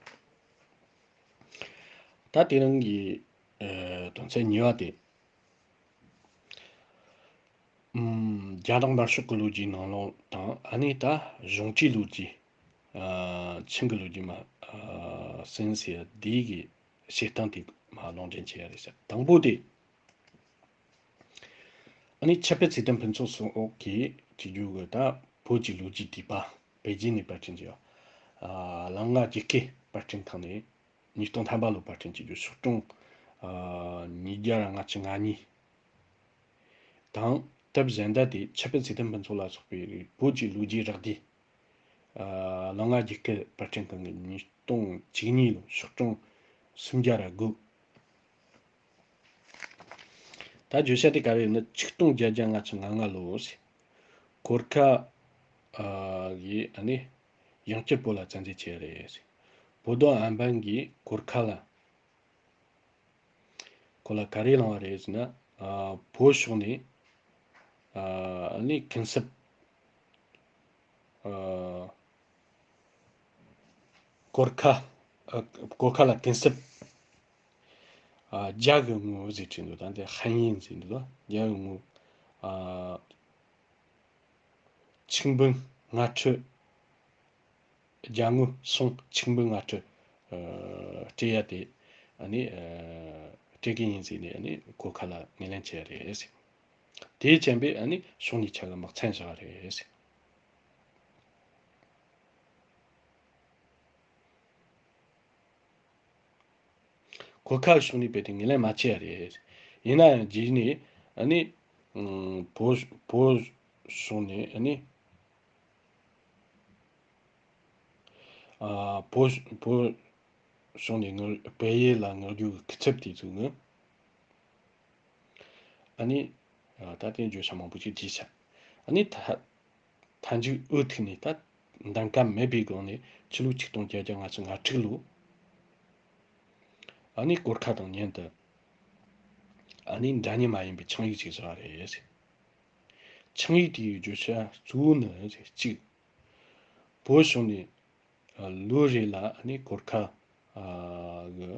ད་དེ་རིང་གི་ཨ་དོན་ཚན་གཉིས་པ་དེ་ཨམ་རྒྱ་ནག་དམར་ཤོག་གི་ལོ་རྒྱུས་ནང་ལོགས་དང་ཨ་ནི་ད་གཞུང་གཅེས་ལོ་རྒྱུས་ ཨ་ཆིང་གི་ལོ་རྒྱུས་མ་ཨ་ཟིན་ཟེར་ཡ་འདི་གི་བཤད་སྟངས་དེ་མ་ལུང་འདྲེན་བྱེད་ཡ་རེད་ཟེར། དང་པོ་དེ། ཨ་ནི་ཆབ་སྤེལ་ཚེ་བརྟན་ཕུན་ཚོགས་སོགས་ཀྱིས་བྲིས་རྒྱུ་གི་ད་བོད་ཀྱི་ལོ་རྒྱུས་བསྡུས་པ་པེ་ཅིན་ནས་པར་སྐྲུན་བྱས་ཡོད། ཨ་ལམ་ལྔ་རྒྱུད་སྐལ་པར་སྐྲུན་ཁང་ནས་ཉིས་སྟོང་ཐམ་པ་ལོ་པར་སྐྲུན་བྱས་རྒྱུ་ཤོག་གྲངས་ཨ་ཉིས་བརྒྱ་ལྔ་བཅུ་ང་གཉིས་དང་། དེབ་གཞན་དག་དེ་ཆབ་སྤེལ་ཚེ་བརྟན་ཕུན་ཚོགས་ལ་སོགས་པའི་བོད་ཀྱི་ལོ་རྒྱུས་རགས་བསྡུས་ཨ་ལམ་ལྔ་རྒྱུད་སྐལ་པར་སྐྲུན་ཁང་གི་ཉིས་སྟོང་བཅུ་གཉིས་ལོ་ཤོག་གྲངས་སུམ་བརྒྱ་ར་དགུ། ད་བརྗོད་བྱ་དེ་ག་རེ་ཡིན་ན། ཆིག་སྟོང་བརྒྱད་བརྒྱ་ལྔ་བཅུ་ང་ལྔ་ལོ་ཟེར། གོར་ཁ་ཨ་གི་ཨ་ནི་ཡང་བསྐྱར་བོད་ལ་བཙན་འཛུལ་བྱས་རེད་ཟེར། བོ་དོ་ཨན་པན་གྱིས་གོར་ཁ་ལ། ཁོ་ལ་ག་རེ་བླངས་པ་རེད་ཟེར་ན། ཨ་བོད་ཕྱོགས་ནས་ཨ་ནི་གུན་གསབ། ཨ་གོར་ཁ། ཨ་གོར་ཁ་ལ་གུན་གསབ། ཨ་རྒྱ་གི་དངུལ་ཟེར་གྱི་འདུག་ད་འདི་ཧན་ཡིན་ཟེར་འདུག་རྒྱ་གི་དངུལ། ཨ་ཆིག་འབུམ་ལྔ་ཁྲི། རྒྱ་དངུལ་སུམ་ཆིག་འབུམ་ལྔ་ཁྲི་ཨ་སྤྲད་ཡ་དེ་ཨ་ནི་ཨ་སྤྲད་གི་ཡིན་ཟེར་ནས་ཨ་ནི་གོར་ཁ་ལ་ངོས་ལེན་བྱས་རེད་ཟེར། དེའི་རྐྱེན་པས་ཨ་ནི་ཕྱོགས་གཉིས་ཆ་གི་དམག་མཚན་བཞག་རེད་ཟེར། གོར་ཁ་ཕྱོགས་ནས་རྦད་དེ་ངོས་ལེན་མ་བྱས་རེད། ཡིན་ན་ཡང་རྗེས་ནས་ཨ་ནི་ཨུམ་བོད་བོད་ཕྱོགས་ནས་ཨ་ནི་ཨ་བོད་བོད་ཕྱོགས་ནས་ངར་བལ་ཡུལ་ལ་མངགས་རྒྱུ་གི་སྐུ་ཚབ་དེ་ཚོ་ངར་ཨ་ནི་ཨ་ད་ལྟའི་བརྗོད་བྱ་མང་པོ་ཞིག་བྲིས་ཤག་ཨ་ནི་ད། མཐའ་མཇུག་འུ་ཐུག་ནས་ད་འདང་ག་མེད་པའི་སྒོ་ནས་ཕྱི་ལོ་ཆིག་སྟོང་བརྒྱད་བརྒྱ་ལྔ་བཅུ་ང་དྲུག་ལོ། ཨ་ནི་གོར་ཁ་དང་མཉམ་དུ་ཨ་ནི་འདྲ་མཉམ་མ་ཡིན་པའི་ཆིངས་ཡིག་ཅིག་བཞག་རེད། ཆིངས་ཡིག་དེའི་བརྗོད་བྱ་གཙོ་བོ་ནི་གཅིག་བོད་གཞུང་ནས་ལོ་རེ་ལ་ཨ་ནི་གོར་ཁ་གི་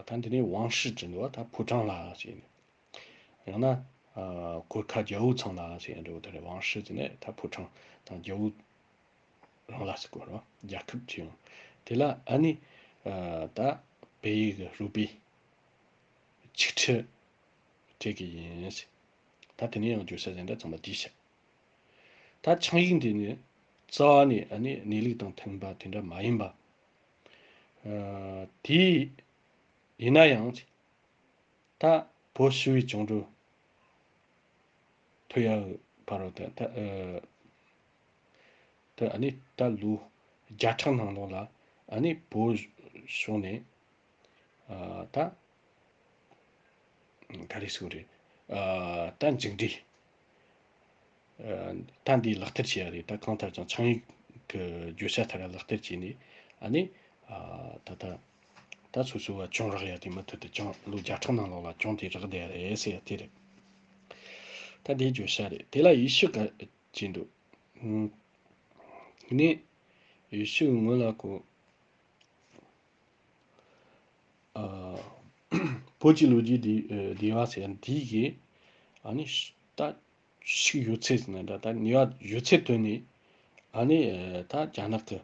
ད་འདི་ནས་ཝང་ཧྲི་ཅིག་འདུག་ད་ཕོ་བྲང་ལ་ཞེས་ནས། ཡང་ན་ཨ་གོར་ཁ་རྒྱལ་པོ་ཚང་ལ་ཟེར་ཡ་འདྲ་བོ་དེ་རེད། ཝང་ཧྲི་ཟེར་ནས་ད་ཕོ་བྲང་དང་རྒྱལ་པོ་རང་ལ་ཟེར་གོ་རོ། རྒྱལ་ཁབ་ཅིག་ཡོང་། དེ་ལ་ཨ་ནི་ཨ་ད་བལ་ཡུལ་གྱི་རུ་པི་ཆིག་ཁྲི་སྤྲད་གི་ཡིན་ཟེར། ད་དེ་ནས་ཡང་བརྗོད་བྱ་ཟེར་འདྲ་ཚང་མ་བྲིས་ཤག་ད་ཆིངས་ཡིག་འདི་ནི་རྩ་བ་ནས་ཨ་ནི་གནས་ལུགས་དང་མཐུན་པ་དེ་འདྲ་མ་ཡིན་པ། ཨ་དེ་ཡིན་ན་ཡང་། ད་བོད་ཞི་བའི་བཅིངས་འགྲོལ་ཐོབ་ཡག་བར་དུ་ད་ཨ་ད་ཨ་ནི་ད་ལོ་བརྒྱ་ཕྲག་ནང་ལོགས་ལ་ཨ་ནི་བོད་གཞུང་ནས་ཨ་ད་ག་རེ་ཟེར་དགོས་རེད། ཨ་ད་མཇུག་འབྲས། ཨ་ད་འདི་ལག་བསྟར་བྱེད་ཡ་རེད། ད་གང་ལྟར་ཀྱང་ཆིངས་ཡིག་གི་བརྗོད་བྱ་ལྟར་ལག་བསྟར་བྱས་ནས་ཨ་ནི་ཨ་ད་ད་ད་སོ་སོ་བ་གྱོང་རག་ཡ་དེ་མུ་མཐུད་དུ་གྱོང་ལོ་བརྒྱ་ཕྲག་ནང་ལོགས་ལ་གྱོང་དེ་རག་བསྡད་ཡ་རེད་ཟེར་ཡ་དེ་རེད། ད་འདིའི་བརྗོད་བྱ་རེད། དེ་ལ་ཡེ་ཤུ་ག་ཅིག་འདུག་ཨུམ། ནི་ཡེ་ཤུ་ངོ་ལ་གོ་ཨ་བོད་ཀྱི་ལོ་རྒྱུས་འདི་ཨ་འདི་བ་ཟེར་འདི་གི་ཨ་ནི་ད་ཤིག་ཡོད་ཚད་ཟེར་ན་འདྲ། ད་ནི་བ་ཡོད་ཚད་དོན་ནི་ཨ་ནི་ཨ་ད་རྒྱ་ནག་གི་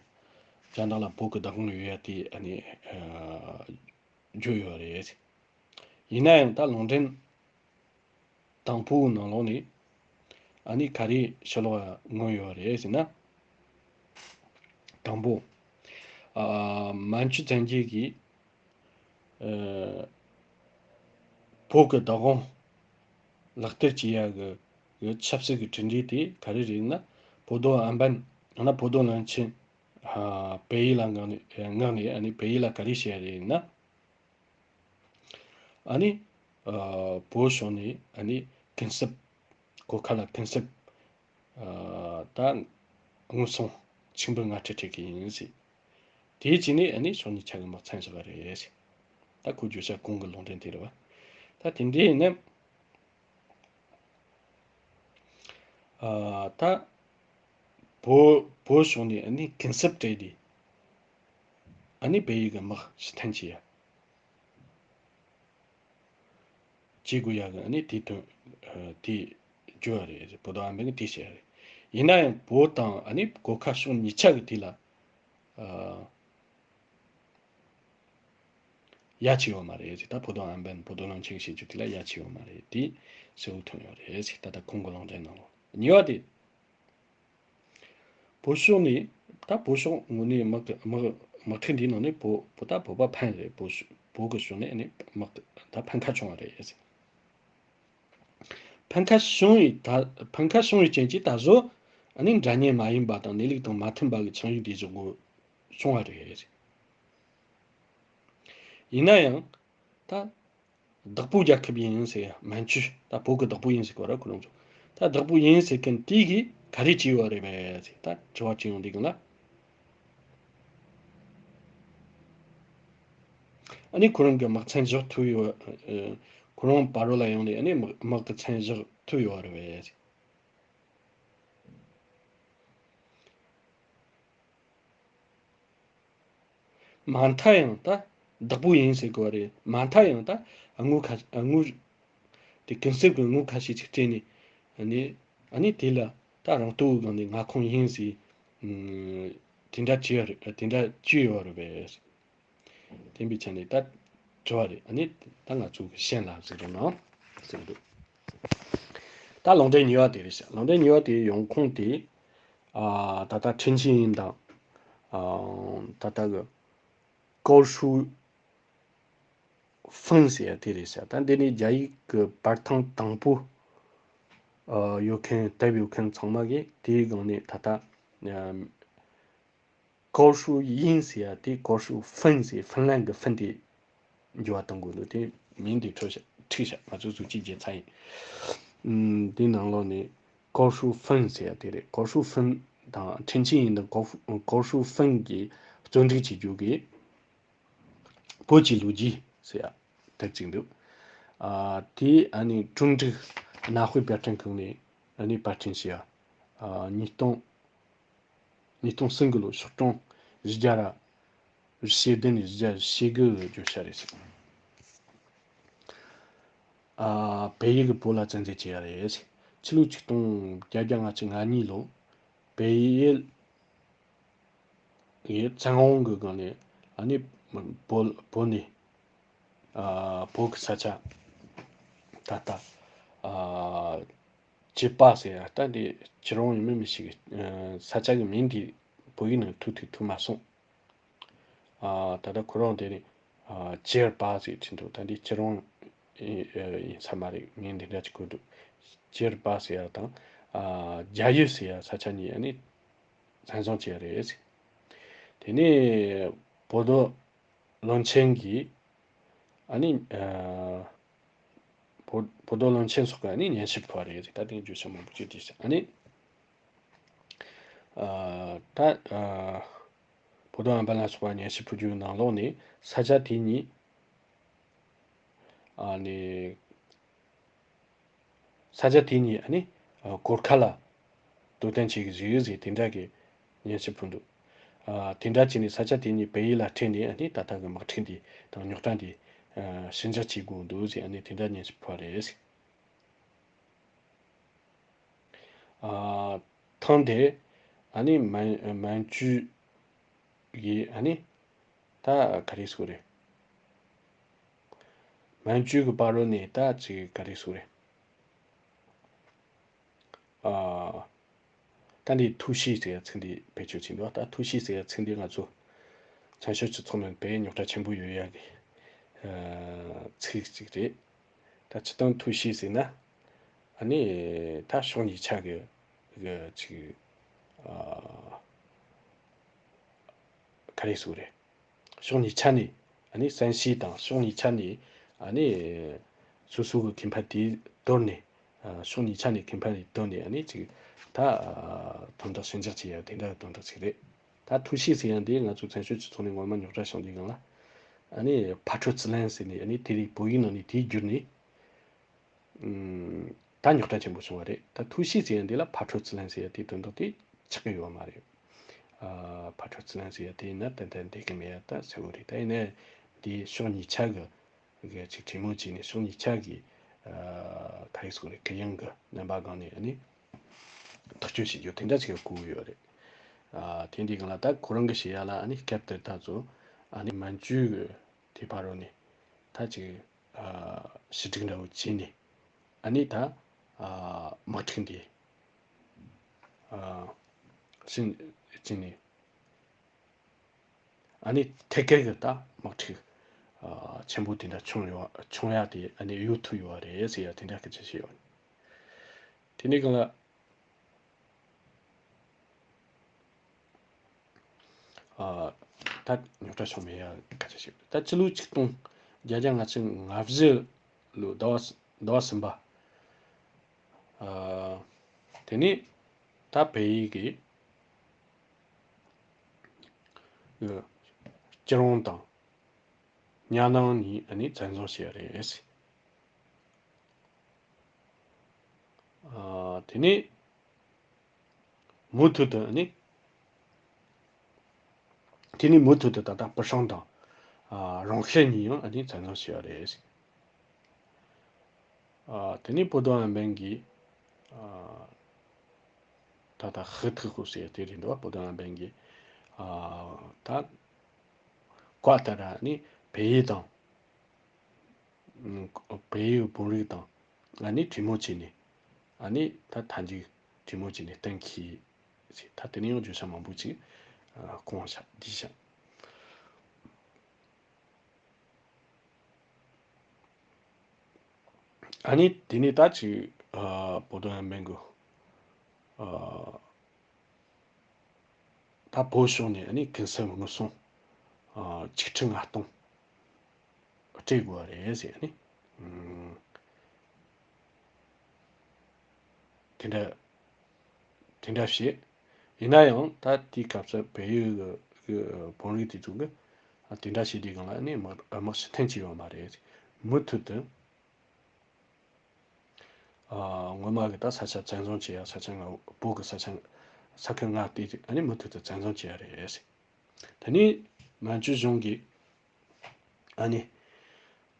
རྒྱ་ནག་ལ་བོད་ཀྱི་བདག་དབང་ཡོད་ཡ་དེ་ཨ་ནི་ཨ་བརྗོད་ཡོད་རེད། ཡིན་ན་ཡང་ད་ལུང་འདྲེན་དང་པོའི་ནང་ལོགས་ནས་ཨ་ནི་ག་རེ་ཕྱི་ལོགས་མངོན་ཡོད་རེད་ཟེར་ན། དང་པོ། ཨ་མན་ཇུ་བཙན་རྒྱལ་གྱིས་ཨ་བོད་ཀྱི་བདག་དབང་ལག་བསྟར་བྱེད་ཡ་གི་གི་ཆབ་སྲིད་ཀྱི་གྲུབ་འབྲས་དེ་ག་རེ་རེད་ན། བོ་དོ་ཨན་པན་ཡང་ན་བོ་དོ་བློན་ཆེན་ཨ་བལ་ཡུལ་ལ་མངགས་ནས་མངགས་ནས་ཨ་ནི་བལ་ཡུལ་ལ་ག་རེ་བྱས་ཡ་རེད་ན། ཨ་ནི་ཨ་བོད་ཕྱོགས་ནས་ཨ་ནི་གུན་གསབ། གོར་ཁ་ལ་གུན་གསབ་ཨ་ད་དངུལ་སུམ་ཆིག་འབུམ་ལྔ་ཁྲི་སྤྲད་གི་ཡིན་ཟེར། དེའི་རྗེས་ནས་ཨ་ནི་ཕྱོགས་གཉིས་ཆ་གི་དམག་མཚན་བཞག་གི་རེད་ཟེར། ད་ཁོ་བརྗོད་བྱ་གོང་གི་ལུང་འདྲེན་དེ་རེད་བ། ད་དེ་འདྲ་ཡིན་ན། ཨ་ད་བོད་བོད་ཕྱོགས་ནས་ཨ་ནི་གུན་གསབ་སྤྲད་དེ་ཨ་ནི་བལ་ཡུལ་གྱི་དམག་ཕྱིར་འཐེན་བྱེད་ཡ། བྱེད་དགོས་ཡ་གི་ཨ་ནི་དེ་དོན་ཨ་དེ་བརྗོད་ཡ་རེད། བོ་དོ་ཨན་པན་གྱིས་དེ་བཤད་ཡ་རེད། ཡིན་ན་ཡང་བོད་དང་ཨ་ནི་གོར་ཁ་ཕྱོགས་གཉིས་ཆ་གི་དེ་ལ་ ཨ། ཡ་ཆེ་ཡོད་མ་རེད་ཟེར། ད་བོ་དོ་ཨན་པན་བོ་དོ་བློན་ཆེན་བྱེད་རྒྱུ་དེ་ལ་ཡ་ཆེ་ཡོད་མ་རེད། དེ་གསལ་བོ་ཐོན་ཡོད་རེད་ཟེར། ད་ལྟ་ཁོང་གི་ལུང་འདྲེན་ནང་ལོགས། གཉིས་པ་དེ། བོད་ཕྱོགས་ནས། ད་བོད་ཕྱོགས་ངོས་ནས་དམག་དམག་དམག་འཁྲུག་འདིའི་ནང་ནས་བོད་བོད་ད་བོད་པ་ཕན་རེད། བོད་ཕྱོགས་བོད་ཀྱི་ཕྱོགས་ནས་ནི་དམག་ད་ཕན་ཁ་བྱུང་བ་རེད་ཟེར། ཕན་ཁ་བྱུང་བའི་ད་ཕན་ཁ་བྱུང་བའི་རྐྱེན་གྱིས་ད་གཟོད་ཨ་ནི་འདྲ་མཉམ་མ་ཡིན་པ་དང་གནས་ལུགས་དང་མ་མཐུན་པ་གི་ཆིངས་ཡིག་དེ་བཞག་དགོས་བྱུང་བ་རེད། ཡིན་ན་ཡང་ད་བདག་པོ་རྒྱལ་ཁབ་ཡིན་ཟེར། མན་ཇུ་ད་བོད་ཀྱི་བདག་པོ་ཡིན་ཟེར་གོ་ར། ཁོ་རང་ཚོ་ད་བདག་པོ་ཡིན་ཟེར་མཁན་དེ་གིས་ག་རེ་བྱས་ཡོད་རེད་པས་ཟེར་ད་དྲི་བ་དྲིས་ཡོང་དུས་སྒང་ལ། ཨ་ནི་ཁོ་རང་གི་དམག་མཚན་བཞག་ཐུབ་ཡོད། ཨ། ཁོ་རང་ཕ་རོལ་ལ་ཡོང་ནས་ཨ་ནི་དམག་དམག་གི་མཚན་བཞག་ཐུབ་ཡོད་རེད་པས། མ་མཐའ་ཡང་ད་བདག་པོ་ཡིན་ཟེར་དགོས་པ་རེད། མ་མཐའ་ཡང་ད་དངུལ་ཁ་དངུལ་དེ་གུན་གསབ་ཀྱི་དངུལ་ཁ་ཤས་ཅིག་སྤྲད་ནས། ཨ་ནི་ཨ་ནི་དེ་ལ་ད་རང་སྟོབས་སྒང་ནས་མངའ་ཁོངས་ཡིན་ཟེར། ཨ། དེ་འདྲ་བྱས་ཡོད་རེད། དེ་འདྲ་བྱས་ཡོད་རེད་པས། དེ་འདྲའི་ཆ་ནས་ད་དྲི་བ་རེད། ཨ་ནི་ད་ང་ཚོ་གི་ཤན་ལ་གཟིགས་རོགས་གནང་ཟེར་གི་འདུག་ད་ལུང་འདྲེན་གཉིས་པ་དེ་རེད་ཤག་ལུང་འདྲེན་གཉིས་པ་དེའི་ཡོང་ཁུངས་དེ། ཨ། ད་ལྟ་ཁྲིན་ཆིན་ཡིན་དང་། ཨ། ད་ལྟ་གི་ཀའོ་ཧྲུའུ་ཧྥིན་ཟེར་ཡ་དེ་རེད་ཤག་ད་འདི་ནི་རྒྱ་ཡིག་གི་པར་ཐེངས་དང་པོ། ཨ། ཡོད་མཁན་དེབ་ཡོད་མཁན་ཚང་མ་གིས་དེའི་སྒང་ནས་ད་ལྟ། ཨ། ཀའོ་ཧྲུའུ་ཡིན་ཟེར་ཡ་དེ་ཀའོ་ཧྲུའུ་ཧྥིན་ཟེར། ཧྥིན་ལན་གྱི་ཧྥིན་དེ་འགྱུར་བ་གཏོང་དགོས་འདུག་དེ་མིང་དེ་འཁྲུག་ཤག་འཁྲུག་ཤག་ང་ཚོ་གཟུགས་གཅིག་རྒྱལ་ཚ་ཡིན། ཨམ། དེ་ནང་ལོགས་ནས་ཀའོ་ཧྲུའུ་ཧྥིན་ཟེར་ཡ་དེ་རེད། ཀའོ་ཧྲུའུ་ཧྥིན་དང་ཁྲིན་ཆིན་ཡིན་དང་ཀའོ་ཧྥུ་ཀའོ་ཧྲུའུ་ཧྥིན་གྱིས་བརྩོན་འགྲུས་བྱེད་རྒྱུ་གི་བོད་ཀྱི་ལོ་རྒྱུས་ཟེར་ཡ་དེབ་ཅིག་འདུག་ཨ། དེ་ཨ་ནི་ཀྲུང་ཀྲིག་གནའ་དཔེ་དཔར་སྐྲུན་ཁང་ནས་ཨ་ནི་པར་སྐྲུན་བྱས་ཡ། ཨ། ཉིས་སྟོང་ཉིས་སྟོང་གསུམ་གི་ལོ་ཕྱོགས་སྐྱོང་བཞི་བརྒྱ་ར་བཞི་བདུན་ནས་བཞི་བརྒྱ་བཞི་དགུ་བརྗོད་བྱ་རེད་ཟེར། ཨ། བལ་ཡུལ་གྱིས་བོད་ལ་བཙན་འཛུལ་བྱས་ཡ་རེད་ཟེར། ཕྱི་ལོ་ཆིག་སྟོང་བརྒྱད་བརྒྱ་ལྔ་བཅུ་ང་གཉིས་ལོ་བལ་ཡུལ་གྱི་བཙན་དབང་གི་སྒང་ནས་ཨ་ནི་བོད་བོད་ནས། ཨ། བོད་ཀྱི་ས་ཆ་ད་ལྟ། ཨ། བྱེད་པ་ཟེར་ཡ་ད་འདི་ཁྱེད་རང་ཡིན་མིན་མི་ཤེས་གི། ཨ། ས་ཆ་གི་མིང་འདི་བོད་ཡིག་ནང་ཐུག་ཐུག་ཐུག་མ་སོང་། ཨ། ད་ལྟ་ཁོ་རང་དེ་ནི། ཨ། ཅེར་པ་ཟེར་གྱིན་འདུག་ད་འདི་ཁྱེད་རང་ཡིན་ས་མ་རེད། ངས་འདི་འདྲ་ཅིག་གོ་འདུག་ཅེར་པ་ཟེར་ཡ་དང་། ཨ། རྒྱ་ཡུལ་ཟེར་ཡ་ས་ཆ་གཉིས་ཨ་ནི་བཙན་བཟུང་བྱས་རེད་ཟེར། དེ་ནས་བོད་དོ་བློན་ཆེན་གྱིས་ཨ་ནི། ཨ། བོད་བོད་དོ་བློན་ཆེན་སོགས་ཀྱིས་ཨ་ནི་སྙན་ཞུ་ཕུལ་བ་རེད་ཟེར། ད་དེ་བརྗོད་བྱ་མང་པོ་ཅིག་བྲིས་ཤག་ཨ་ནི། ཨ། ད། ཨ། བོད་དོ་ཨམ་བན་ལ་སོགས་པ་སྙན་ཞུ་ཕུལ་རྒྱུའི་ནང་ལོགས་ནས་ས་ཆ་དེ་གཉིས། ཨ་ནི། ས་ཆ་དེ་གཉིས་ཨ་ནི། ཨ། གོར་ཁ་ལ་དོ་དམ་བྱེད་ཀྱི་ཡོད་ཟེར་དེ་འདྲ་གི་སྙན་ཞུ་ཕུལ་འདུག་ཨ། དེ་འདྲ་བྱས་ནས་ས་ཆ་དེ་གཉིས་བལ་ཡུལ་ལ་སྤྲད་ནས་ཨ་ནི་ད་ལྟ་གི་དམག་འཁྲུག་འདི་དང་རྙོག་དྲ་འདི། ཨ། ཞི་འཇགས་བྱེད་དགོས་འདུག་ཟེར་ཨ་ནི་དེ་འདྲ་སྙན་ཞུ་ཕུལ་བ་རེད། ཨ། ཐེངས་དེ་ཨ་ནི་མན་མན་ཇུ་གི་ཨ་ནི་ད་ག་རེ་ཟེར་དགོས་རེད། མན་ཇུ་གི་བར་རོ་ནས་ད་ཅིག་ག་རེ་ཟེར་དགོས་རེད། ཨ། ད་འདི་ཐུའུ་ཤི་ཟེར་ཡ་ཚིག་འདི་བེད་སྤྱོད་བྱས་འདུག་ད་ཐུའུ་ཤི་ཟེར་ཡ་ཚིག་འདི་ང་ཚོ་བཙན་བྱོལ་སྤྱི་ཚོགས་ནང་དཔེ་རྙོག་དྲ་ཆེན་པོ་ཡོད་ཡ་གི། ཨ། ཚིག་ཅིག་རེད། ད་སྤྱིར་བཏང་ཐུའུ་ཤི་ཟེར་ན། ཨ་ནི་ད་ཕྱོགས་གཉིས་ཆ་གི་གི་ཅིག་ཨ། ག་རེ་ཟེར་དགོས་རེད། ཕྱོགས་གཉིས་ཆ་ནས་ཨ་ནི་བཙན་ཤེད་དང་ཕྱོགས་གཉིས་ཆ་ནས་ཨ་ནི་སོ་སོ་གི་ཁེ་ཕན་དེ་དོར་ནས། ཨ། ཕྱོགས་གཉིས་ཆ་ནས་ཁེ་ཕན་དེ་དོར་ནས་ཨ་ནི་ཅིག་ད། ཨ། དོན་དག་ཞི་འཇགས་བྱེད་ཡ་དེ་འདྲ་དོན་དག་ཅིག་རེད། ད་ཐུའུ་ཤི་ཟེར་ཡ་འདི་ང་ཚོ་བཙན་བྱོལ་སྤྱི་ཚོགས་ནས་ངོ་མ་རྙོག་དྲ་བྱུང་དུས་སྒང་ལ། ཨ་ནི་ཕ་ཁྲོ་ཙི་ལན་ཟེར་ནས་ཨ་ནི་དེ་རིགས་བོད་ཡིག་ནང་ནས་དེ་བསྒྱུར་ནས། ཨུམ། ད་རྙོག་དྲ་ཆེན་པོ་བྱུང་བ་རེད། ད་ཐུའུ་ཤི་ཟེར་ཡ་འདི་ལ་ཕ་ཁྲོ་ཙི་ལན་ཟེར་ཡ་དེའི་དོན་དག་དེ་ཆགས་ཀྱི་ཡོད་མ་རེད། ཨ། ཕ་ཁྲོ་ཙི་ལན་ཟེར་ཡ་དེ་ཡིན་ན་ཏན་ཏན་འགྲིག་གི་མེད་ཡ་ད་གསལ་བོ་རེད། ད་ཡིན་ནའི་འདི་ཕྱོགས་གཉིས་ཆ་གི་གི་ཅིག་གྲོས་མོལ་བྱས་ནས་ཕྱོགས་གཉིས་ཆ་གི། ཨ། ག་རེ་ཟེར་དགོས་རེད། གུ་ཡངས་གི་རྣམ་པ་སྒང་ནས་ཨ་ནི་ཐག་གཅོད་བྱེད་རྒྱུ་དེ་འདྲ་ཅིག་དགོས་ཀྱི་ཡོད་རེད། ཨ་དེ་འདི་གང་ལ་ད་ཁོ་རང་གི་བཤད་ཡ་ལ་ཨ་ནི་སྐབས་དེར་ད་ཚོ་ཨ་ནི་མན་ཇུ་གི་དེ་ཕ་རོ་ནས་ད་ཅིག་ཨ་ཞི་འགྲིག་འདྲ་བོ་བྱས་ནས་ཨ་ནི་ད་ཨ་དམག་འཁྲུག་འདི་ཨ་ཕྱིན་ཕྱིན་ནས། ཨ་ནི་ཐད་ཀར་གྱི་ད་དམག་འཁྲུག་ཨ་ཆེན་པོ་དེ་འདྲ་བྱུང་ཡོད། བྱུང་ཡ་དེ་ཨ་ནི་གཡོལ་ཐུབ་ཡོད་རེད་ཟེར་ཡ་དེ་འདྲ་སྐད་ཆ་བཤད་ཡོད། དེ་ནས་གང་ལ་ཨ་ད་རྙོག་དྲ་བྱུང་མེད་ཡ་སྐད་ཆ་བཤད། ད་ཕྱི་ལོ་ཆིག་སྟོང་བརྒྱད་བརྒྱ་ལྔ་བཅུ་ང་བཞི་ལོ་ཟླ་བ་ཟླ་བ་གསུམ་པ། ཨ་དེ་ནས་ད་བལ་ཡུལ་གྱི་སྐྱིད་རོང་དང་གཉའ་ནང་གཉིས་ཨ་ནི་བཙན་བཟུང་བྱས་རེད། ཨ་དེ་ནས་མུ་མཐུད་དུ་ཨ་ནི། དེ་ནས་མུ་མཐུད་དུ་ད་ལྟ་པུ་ཧྲང་དང་ཨ་རོང་ཤེད་གཉིས་ཡང་ཨ་ནི་བཙན་བཟུང་བྱས་པ་རེད། ཨ་དེ་ནས་པོ་ཏོ་ཨན་པན་གྱིས་ཨ་ད་ལྟ་ཧི་ཐི་ཧུ་ཟེར་དེ་རེད་འདུག་པོ་ཏོ་ཨན་པན་གྱིས་ཨ་ད་བཀའ་ལྟར་ཨ་ནི་བལ་ཡུལ་དང་། བལ་ཡུལ་བོད་རིགས་དང་ཨ་ནི་གྲོས་མོལ་བྱས་ནས་ཨ་ནི་ད་མཐའ་མཇུག་གྲོས་མོལ་བྱས་ནས་གཏན་འཁེལ་ཟེར། ད་དེ་ནས་ཡང་བརྗོད་བྱ་མང་པོ་ཅིག་ཨ་གོང་བཞག་འདི་བཞག་ཨ་ནི་དེ་ནས་ད་ཅིག་ཨ་པོ་ཏོ་ཨན་པན་གྱིས་ཨ་ད་བོད་ཕྱོགས་ནས་ཨ་ནི་གུན་གསབ་དངུལ་སྲུང་ཨ་ཆིག་ཁྲི་ལྔ་སྟོང་སྤྲད་དགོས་པ་རེད་ཟེར་ཨ་ནི་ཨ་དེ་འདྲ་དེ་འདྲ་བཤད། ཡིན་ན་ཡང་ད་དེའི་སྐབས་སུ་བལ་ཡུལ་གྱི་བོད་རིགས་དེ་ཚོ་གིས་ཨ་དེ་འདྲ་བྱས་དུས་སྒང་ལ་ཨ་ནི་དམག་དམག་ཕྱིར་འཐེན་བྱས་ཡོད་མ་རེད། མུ་མཐུད་དུ། ཨ་སྔོན་མ་གི་ད་ས་ཆ་བཙན་བཟུང་བྱེད་ཡ་ས་ཆ་ལྔ་བོད་ཀྱི་ས་ཆ་ས་ཁུལ་ལྔ་སྟེ་ཨ་ནི་མུ་མཐུད་དུ་བཙན་བཟུང་བྱེད་ཡ་རེད། དེ་ནས་མན་ཇུ་གཞུང་གིས་ཨ་ནི་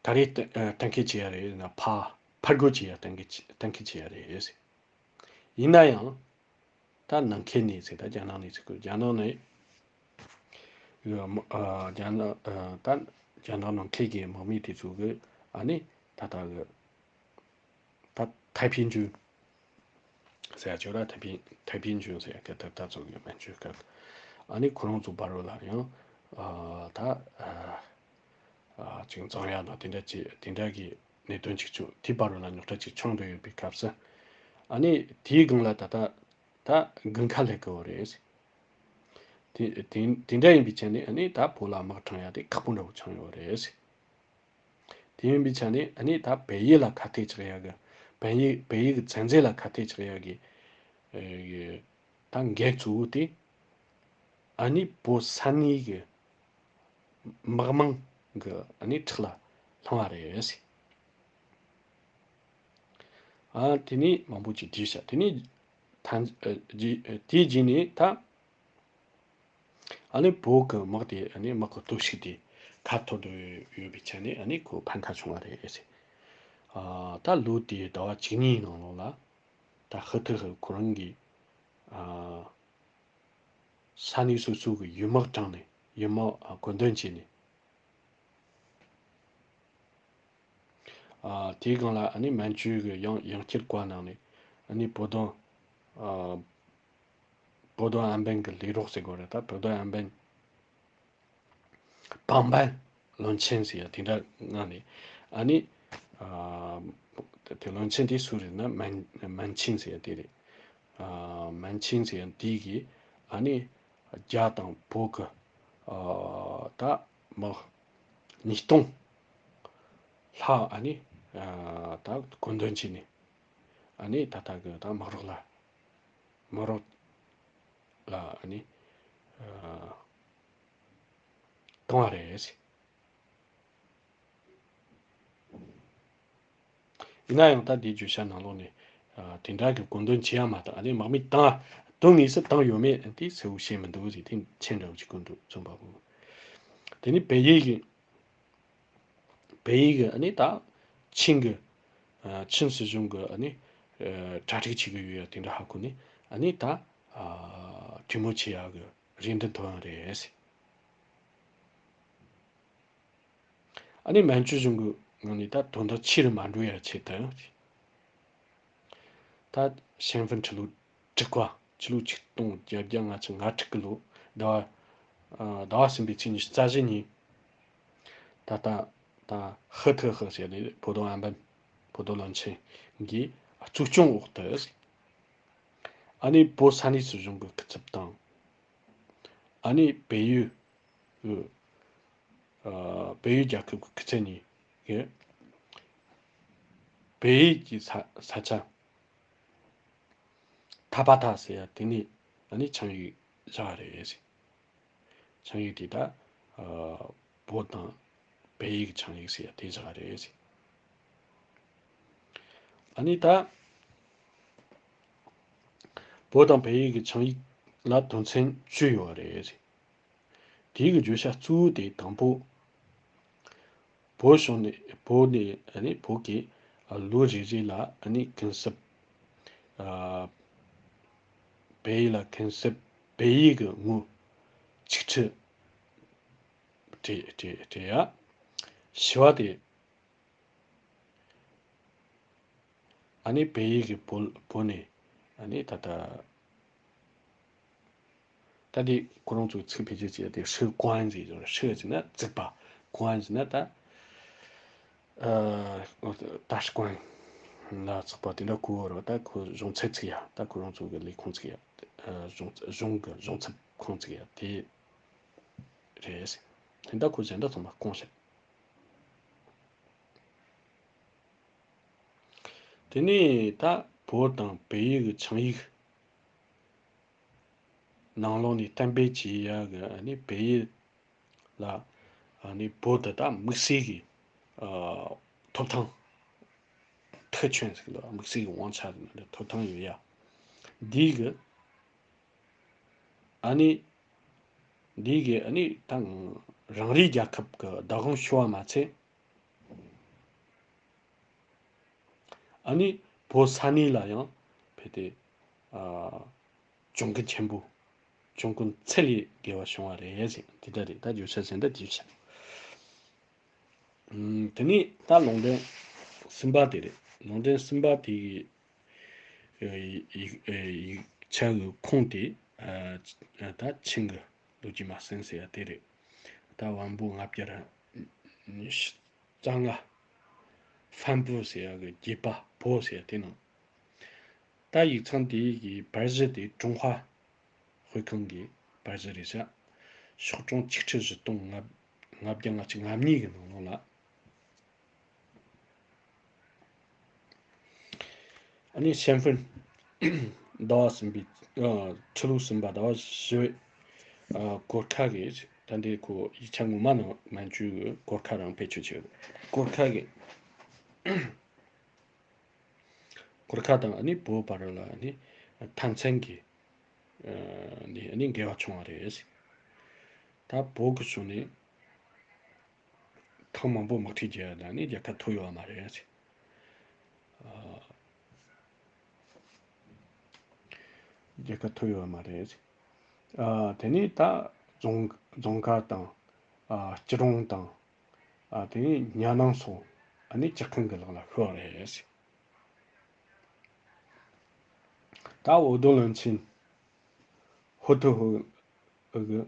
ད་རེས་གཏན་ཨ་གཏན་འཁེལ་བྱེད་ཡ་རེད་ན་ཕ་ཕར་རྒོལ་བྱེད་ཡ་གཏན་འཁེལ་བྱེད་གཏན་འཁེལ་བྱེད་ཡ་རེད། ཡིན་ན་ཡང་ད་ནང་ཁུལ་ནས་ཟེར་ད་རྒྱ་ནག་ནས་ཟེར་གི་རྒྱ་ནག་ནས་ཨ་རྒྱ་ནག་ཨ་ད་རྒྱ་ནག་ནང་ཁུལ་གྱི་དམག་མི་དེ་ཚོ་གི་ཨ་ནི་ད་ལྟ་གི་ད་ཐའེ་ཕིན་ཅུན་ཟེར་ཡ་ཅིག་ཡོད་ར། ཐའེ་ཕིན་ཐའེ་ཕིན་ཅུན་ཟེར་ཡ་སྐད་དེ་ད་ཚོ་གི་མན་ཇུའི་སྐད། ཨ་ནི་ཁོ་རང་ཚོ་བར་ལ་ཡང་ཨ་ད་ཨ་ཨ་ཅིག་འཛིང་ཡ་དང་དེ་འདྲ་ཅིག་དེ་འདྲ་གི་གནད་དོན་ཅིག་བྱུང་། དེའི་བར་ལ་རྙོག་དྲ་ཅིག་བྱུང་བསྡད་ཡོད་པའི་སྐབས་སུ་ཨ་ནི་དེའི་སྒང་ལ་ད་ལྟ་ད་དགུན་ཁ་སླེབས་ཀྱི་ཡོད་རེད། དེ་དེ་དེ་འདྲ་ཡིན་པའི་ཆ་ནས་ཨ་ནི་ད་བོད་ལ་དམག་དྲངས་ཡ་དེ་ཁག་པོ་འདྲ་བོ་བྱུང་ཡོད་རེད། དེ་ཡིན་པའི་ཆ་ནས་ཨ་ནི་ད་བལ་ཡུལ་ལ་ཁ་གཏད་གཅོག་ཡ་གི་བལ་ཡུལ་བལ་ཡུལ་གྱི་བཙན་འཛུལ་ལ་ཁ་གཏད་གཅོག་ཡ་གི་ཨེ་གི་ད་འགན་གཙོ་བོ་དེ་ཨ་ནི་བོད་ས་གནས་གི་དམག་དམངས་གི་ཨ་ནི་ཕྲག་ལ་ལྷུང་བ་རེད། ཨ་དེ་ནས་མང་པོ་ཅིག་བྲིས་ཤག་དེ་ནས་ཐན་ཨ་རྗེས་ཨ་དེའི་རྗེས་ནས་ད་ཨ་ནི་བོད་ཀྱི་དམག་དེ་ཨ་ནི་དམག་གི་སྟོབས་ཤུགས་དེ་ཁ་འཐོར་དུ་ཡོད་པའི་ཆ་ནས་ཨ་ནི་ཁོ་ཕམ་ཁ་བྱུང་བ་རེད་ཟེར། ཨ་ད་ལོ་དེའི་ཟླ་བ་བཅུ་གཉིས་ནང་ལོགས་ལ་ད་ཧི་ཐི་ཧི་ཁོ་རང་གིས་ཨ་ས་གནས་སོ་སོ་གི་ཡུལ་དམག་དྲངས་ནས་ཡུལ་དམག་ཨ་བཀོད་འདོམས་བྱས་ནས། ཨ་དེའི་སྒང་ལ་ཨ་ནི་མན་ཇུ་གི་ཡང་ཡང་བསྐྱར་བཀའ་གནང་ནས་ཨ་ནི་བོ་དོན་ཨ་བོ་དོན་ཨན་པན་གྱི་ལས་རོགས་ཟེར་དགོས་རེད། ད་བོ་དོན་ཨན་པན་བང་པན་བློན་ཆེན་ཟེར་ཡ་དེ་འདྲ་མངགས་ནས་ཨ་ནི་ཨ་དེ་བློན་ཆེན་དེ་སུ་རེད་ན་མན་མན་ཆིང་ཟེར་ཡ་དེ་རེད། ཨ་མན་ཆིང་ཟེར་ཡ་དེ་གིས་ཨ་ནི་རྒྱ་དང་བོད་ཀྱི་ཨ་ད་དམག་ཉིས་སྟོང་ལྷག་ཨ་ནི་ཨ་ད་བཀོད་འདོམས་བྱས་ནས་ཨ་ནི་ད་ལྟ་གི་ད་དམག་རོགས་ལ་དམག་རོགས་ལ་ཨ་ནི་ཨ་བཏང་བ་རེད། ཡིན་ན་ཡང་ད་འདིའི་བརྗོད་བྱ་ནང་ལོགས་ནས་ཨ་དེ་འདྲ་གི་བཀོད་འདོམས་བྱེད་ཡ་མ་གཏོགས་ཨ་ནི་དམག་མི་བཏང་དོན་དངོས་སུ་བཏང་ཡོད་མེད་དེ་གསལ་བོ་ཤེས་མི་འདུག་ཟེར། དེ་མཆན་འདྲ་བོ་ཅིག་བཀོད་འདུག་རྩོམ་པ་པོ། དེ་ནི་བལ་ཡུལ་གྱི་བལ་ཡུལ་གྱི་ཨ་ནི་ད་ཆིང་གི་ཨ་ཆིང་སྲིད་གཞུང་གི་ཨ་ནི་ཨ་གྲ་སྒྲིག་བྱེད་ཀྱི་ཡོད་ཡ་དེ་འདྲ་ཧ་གོ་ནས་ཨ་ནི་ད་ཨ་ གྲོས་མོལ་བྱེད་ཡག་གི་རེ་འདུན་ཐོབ་ཡོད་རེད། ཨ་ནི་མན་ཇུ་གཞུང་གི་ངོས་ནས་ད་དོན་དག་ཆེ་རུ་མ་འགྲོ་ཡ་ཆེད་དུ། ད་ཞན་ཧྥིན་ཁྲི་ལོ་དྲུག་པ། ཕྱི་ལོ་ཆིག་སྟོང་བརྒྱད་བརྒྱ་ང་གཅིག་ང་དྲུག་གི་ལོ་ཟླ་བ། ཨ། ཟླ་བ་གསུམ་པའི་ཚེས་ཉི་ཤུ་རྩ་བཞི་ཉིན། ད་ལྟ་ད་ཧི་ཐི་ཧི་ཟེར་ནས་བོད་དོན་ཨན་པན། བོད་དོན་བློན་ཆེན་གྱི་གཙོ་སྐྱོང་འོག་ཏུ། ཨ་ནི་བོད་ས་གནས་སྲིད་གཞུང་གི་སྐུ་ཚབ་དང་། ཨ་ནི་བལ་ཡུལ། ཨ། བལ་ཡུལ་རྒྱལ་ཁབ་ཀྱི་སྐུ་ཚབ་གཉིས་ཀྱིས་བལ་ཡུལ་གྱི་ས་ས་ཆ་ཐ་པ་ཐ་ཟེར་ཡ་དེ་ནས་ཨ་ནི་ཆིངས་ཡིག་བཞག་པ་རེད། ཆིངས་ཡིག་དེ་ད། ཨ། བོད་དང་བལ་ཡུལ་གྱི་ཆིངས་ཡིག་ཟེར་ཡ་དེ་བཞག་པ་རེད། ཨ་ནི་ད་བོད་དང་བལ་ཡུལ་གྱི་ཆིངས་ཡིག་ལ་དོན་ཚན་བཅུ་ཡོད་པ་རེད། དེའི་གི་བརྗོད་བྱ་གཙོ་བོ་དེ་དང་པོ། བོད་གཞུང་ནས་བོད་ནས་ཨ་ནི་བོད་ཀྱི་ལོ་རེ་རེ་ལ་ཨ་ནི་གུན་གསབ། ཨ། བལ་ཡུལ་ལ་གུན་གསབ། བལ་ཡུལ་གྱི་དངུལ་ཆིག་ཁྲི་སྤྲད་སྤྲད་སྤྲད་ཡ། བཞི་པ་དེ། ཨ་ནི་བལ་ཡུལ་གྱི་བོད་བོད་ནས་ཨ་ནི་ད་ལྟ། ད་དེ་ཁོ་རང་ཚོའི་ཚིག་བེད་སྤྱོད་བྱས་ཏེ་ཧྲི་ཀོན་ཟེར་གྱི་རེད། ཧྲི་ཟེར་ན་བཙུགས་པ། ཀོན་ཟེར་ན་ད། ཨ། ད་ཧྲི་ཀོན་ལ་བཙུགས་པ་དེ་འདྲ་གོ་རོགས། ད་ཁོ་གཞུང་ཚབ་ཚིག་ཡ། ད་ཁོ་རང་ཚོ་གི་ལས་ཁུངས་ཚིག་ཡ། ཨ། གཞུང་གཞུང་གི་གཞུང་ཚབ་ཁང་ཚིག་ཡ་དེ་རེད། དེ་འདྲ་ཁོ་གཞན་དག་ཚང་མ་སྐོང་བྱས། དེ་ནས་ད་བོད་དང་བལ་ཡུལ་གྱི་ཆིངས་ཡིག་ནང་ལོགས་ནས་གཏན་འབེབས་བྱས་ཡག་གི་ཨ་ནི་བལ་ཡུལ་ལ་ཨ་ནི་བོད་དུ་ད་དམིགས་བསལ་གྱི། ཨ། ཐོབ་ཐང་། 特权 ཟེར་གི་འདུག་དམིགས་བསལ་གྱི་དབང་ཆ་ཟེར་གི་འདུག་ཐོབ་ཐང་ཡོད་ཡ། འདི་གི་ཨ་ནི། འདི་གི་ཨ་ནི་ད་རང་རེའི་རྒྱལ་ཁབ་ཀྱི་བདག་དབང་ཞུ་བ་མ་ཚད། ཨ་ནི་བོད་ས་གནས་ལ་ཡང་ཕེབས་ཏེ། ཨ། གྱོང་གུན་ཆེན་པོ། གྱོང་གུན་ཚད་ལས་བརྒལ་བ་བྱུང་བ་རེད་ཟེར། འདི་ལྟར་རེད། ད་བརྗོད་བྱ་གཞན་དག་དེ་བྱ། ཨུམ། དེ་ནས་ད་ལུང་འདྲེན་གསུམ་པ་དེ་རེད། ལུང་འདྲེན་གསུམ་པ་དེ་གི་ཡིག་ཡིག་ཆ་གི་ཁུངས་དེ། ཨ། ད་ཆིང་གི་ལོ་རྒྱུས་མ་ཟིན་ཟེར་ཡ་དེ་རེད། ད་བམ་པོ་ལྔ་བརྒྱ་ཉི་ཤུ་རྩ་ལྔ། ཧྥན་པོ་ཟེར་ཡ་གི་རྒྱས་པ་པོ་ཟེར་ཡ་དེ་ནང་། ད་ཡིག་ཚང་དེ་གི་པར་གཞི་དེ་ཀྲུང་ཧྭ་དབུས་ཁང་གི་པར་གཞི་རེད་ཤག་ཤོག་གྲངས་ཆིག་ཁྲི་བཞི་སྟོང་ལྔ་བརྒྱ་ལྔ་བཅུ་ང་གཉིས་གི་ནང་ལོགས་ལ། ཨ་ནི་ཞན་ཧྥིན་ཟླ་བ་གསུམ་པའི། ཨ། ཕྱི་ལོ་གསུམ་པ་ཟླ་བ་བཞི་པའི། ཨ། གོར་ཁ་གི། ད་འདི་ཁོ་ཡིག་ཆ་ངོ་མ་ནང་མན་ཇུ་གི་གོར་ཁ་རང་བེད་སྤྱོད་བྱས་ཡོད། གོར་ཁ་གི། གོར་ཁ་དང་ཨ་ནི་བོད་བར་ལ་ཨ་ནི་མཐའ་མཚན་གྱི། ཨ། ནི་ཨ་ནི་འགལ་བ་བྱུང་བ་རེད། ད་བོད་ཀྱི་ཕྱོགས་ནས་ཐེངས་མང་པོ་དམག་འཁྲུག་བརྒྱབ་ཡ་ད་ནི་རྒྱལ་ཁ་ཐོབ་ཡོད་པ་མ་རེད། ཨ། རྒྱལ་ཁ་ཐོབ་ཡོད་པ་མ་རེད། ཨ། དེ་ནས་ད་རྫོང་རྫོང་དཀར་དང་། ཨ། སྐྱིད་གྲོང་དང་། ཨ། དེ་ནས་གཉའ་ནང་སོགས་ཨ་ནི་ཇ་ཁང་གི་ལག་ལ་ཤོར་བ་རེད། ད་འོས་བསྡུ་བློན་ཆེན་ཧུ་ཐུ་ཧུ་གི་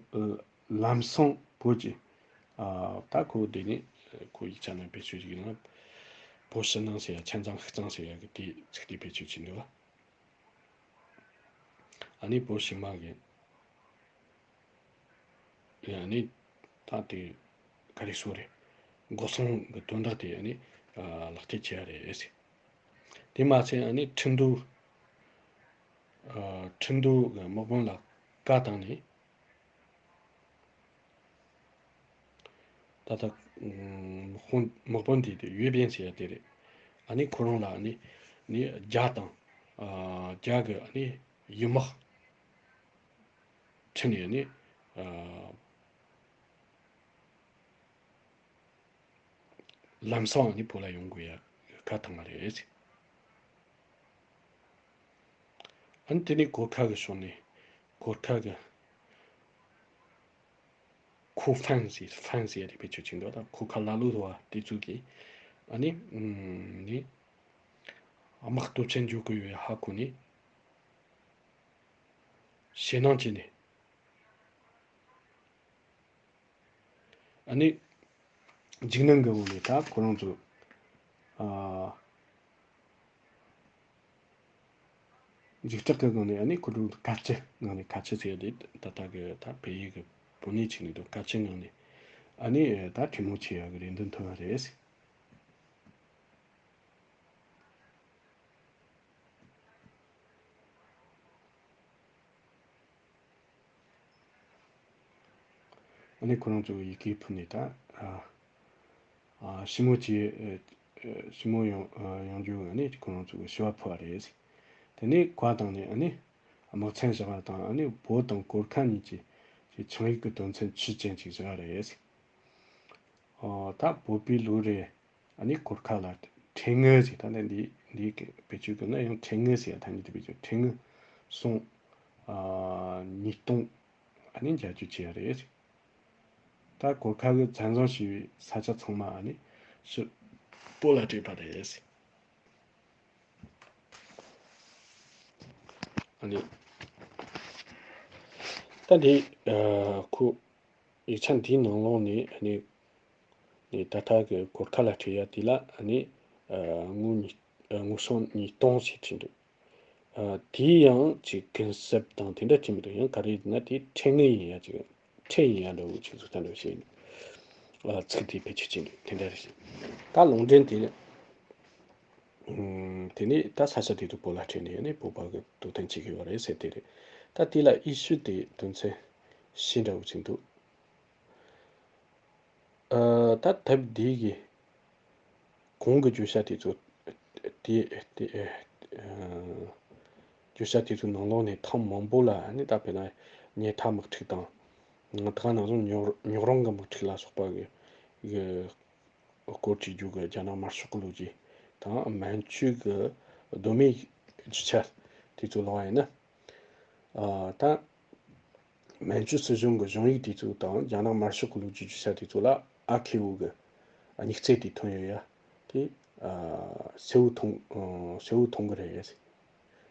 ལམ་སང་བོད་ཀྱི། ཨ། ད་ཁོ་དེ་ནས་ཁོ་ཡིག་ཆ་ནང་བེད་སྤྱོད་ཅིག་ཡིན་ན། བོད་ཕྱི་ནང་ཟེར་ཡ། ཆན་ཙང་ཧི་ཙང་ཟེར་ཡ་གི་དེ་ཚིག་དེ་བེད་སྤྱོད་བྱས་འདུག་ཨ་ནི་བོད་ཕྱི་མ་གི། ཨ་ནི་ད་དེ་ག་རེ་ཟེར་རེད། འགོག་སྲུང་གི་དོན་དག་དེ་ཨ་ནི། ཨ། ལག་བསྟར་བྱས་རེད། དེ་མ་ཚད་ཨ་ནི་ཁྲིན་ཏུའུ། ཨ། ཁྲིན་ཏུའུ་གི་དམག་དཔོན་ལ་བཀའ་བཏང་ནས། ད་ལྟ་དམག་དཔོན་དམག་དཔོན་དེ་དེ་ཡུས་པིན་ཟེར་ཡ་དེ་རེད། ཨ་ནི་ཁོ་རང་ལ་ཨ་ནི་ནི་རྒྱ་དང་། ཨ། རྒྱ་གི་ཨ་ནི་ཡུལ་དམག་ཁྲིད་ནས་ནི། ཨ། ལམ་སང་ནི་བོད་ལ་ཡོང་དགོས་ཡ་བཀའ་བཏང་བ་རེད། ཨ་ནི་དེ་ནས་གོར་ཁ་གི་ཕྱོགས་ནས་ གོར་ཁ་གི་ཁོ་ཧྥན་ཟེར་ཧྥན་ཟེར་ཡ་དེ་བེད་སྤྱོད་བྱས་འདུག་ད་ཁོ་ཁ་ལ་ལུ་ཐོ་བ་དེ་ཚོ་གི་ཨ་ནི་ཨམ་ནི་དམག་སྟོབས་ཆེན་འཇོག་གི་ཡོད་ཡ་ཧ་གོ་ནས་ཞེད་སྣང་བྱས་ནས། ཨ་ནི་འཇིགས་སྣང་གི་ངང་ནས་ད་ཁོ་རང་ཚོ་ཨ་འཇིགས་སྐྲག་གི་ངང་ནས་ཨ་ནི་ཁོ་རང་ཚོ་དཀའ་སྤྱད་ངང་ནས། དཀའ་སྤྱད་ཟེར་ཡ་དེ་ད་ལྟ་གི་ད་བལ་ཡུལ་གི་བུད་མེད་ཅིག་ནས་དུ་དཀའ་སྤྱད་ངང་ནས་ཨ་ནི་ད་གྲོས་མོལ་བྱེད་ཡ་གི་རེ་འདུན་ཐོན་པ་རེད། ཨ་ནི་ཁོ་རང་ཚོ་གི་ཡི་གེ་ཕུལ་ནས་ད་ཨ་ཨ་ཞི་མོལ་བྱེད་ཨ་ཨ་ཞི་མོལ་ཡོང་ཨ་ཡོང་རྒྱུ། ཨ་ནི་ཁོ་རང་ཚོ་གི་ཞུ་བ་ཕུལ་བ་རེད། དེ་ནས་བཀའ་བཏང་ནས་ཨ་ནི་དམག་མཚན་བཞག་པ་དང་། ཨ་ནི་བོད་དང་གོར་ཁ་གཉིས་ཀྱི་ཀྱི་ཆིངས་ཡིག་གི་དོན་ཚན་བཅུ་ཅན་ཅིག་བཞག་པ་རེད། ཨ་ད་བོད་པའི་ལུགས་རེད། ཨ་ནི་གོར་ཁ་ལ་ཁྲལ་དངུལ་ཟེར། ད་ནི་འདི་འདི་གི་བེད་སྤྱོད་གི་ན་ཡང་ཁྲལ་དངུལ་ཟེར་ཡ་ཐ་སྙད་དེ་བེད་སྤྱོད། ཁྲལ་དངུལ་སོང་ཨ་ཉིས་སྟོང་ཨ་ནི་འཇལ་རྒྱུ་བྱས་ཡ་རེད། ད་གོར་ཁ་གི་བཙན་བཟུང་བྱས་པའི་ས་ཆ་ཚང་མ་ཨ་ནི་ཕྱིར་བོད་ལ་སྤྲད་པ་རེད། ཨ་ནི་ད་འདི་ཨ་ཁོ་ཡིག་ཆ་འདིའི་ནང་ལོགས་ནས་ཨ་ནི་ནི་ད་ལྟ་གི་གོར་ཁ་ལ་སྤྲད་ཡ་དེ་ལ་ཨ་ནི་ཨ་དངུལ་ཉིས་ཨ་དངུལ་སོང་ཉིས་སྟོང་ཞེས་བྲིས་འདུག་ཨ་དེ་ཡང་ཅིག་གུན་གསབ་དང་དེ་འདྲ་ཅིག་མི་འདུག་ཡང་ག་རེ་ཡིན་ན་དེ་ཁྲལ་དངུལ་ཡིན་ཡ་ཅིག་ཁྲལ་ཡིན་ཡ་འདྲ་བོ་ཅིག་བཟོ་ལྟ་འདྲ་བོ་ཞིག་ཡིན། ཨ་ཚིག་དེ་བེད་སྤྱོད་བྱས་འདུག་དེ་འདྲ་རེད། ད་ལུང་འདྲེན་དེ་ཨམ་དེ་ནས་ད་ས་ཆ་དེ་དུ་བོད་ལ་སྤྲད་ནས་ནི་བོད་པ་གི་དོ་དམ་བྱེད་ཀྱི་ཡོད་རེད་ཟེར་དེ་རེད། ད་དེ་ལ་ཨི་ཤུ་དེ་དོན་ཚན་བཞི་འདྲ་བོ་ཅིག་འདུག་ཨ་ད་དེབ་འདི་གི་གོང་གི་བརྗོད་བྱ་དེ་ཚོ་དེ་དེ་ཨ་བརྗོད་བྱ་དེ་ཚོའི་ནང་ལོགས་ནས་ཐེངས་མང་པོ་ལ་ནི་ད་དཔེར་ན་ཉལ་ཐ་དམག་འཁྲུག་དང་། ད་ག་ནང་བཞིན་ཉོག་ཉོག་རོང་གི་དམག་འཁྲུག་ལ་སོགས་པ་གི་གི་སྐོར་བྲིས་རྒྱུ་གི་རྒྱ་ནག་དམར་ཤོག་གི་ལོ་རྒྱུས་དང་། མན་ཇུ་གི་གདོད་མའི་རྒྱུ་ཆ་དེ་ཚོ་ལོག་ཡིན་ན། ཨ་ད་མན་ཇུ་སྲིད་གཞུང་གི་གཞུང་ཡིག་དེ་ཚོ་དང་རྒྱ་ནག་དམར་ཤོག་གི་ལོ་རྒྱུས་རྒྱུ་ཆ་དེ་ཚོ་ལ་ཨ་ཁེ་བོ་གི་དམིགས་བསལ་དེ་ཐོན་ཡོད་ཡ། དེ་ཨ་གསལ་བོ་མཐོང་ཨ་གསལ་བོ་མཐོང་གི་རེད།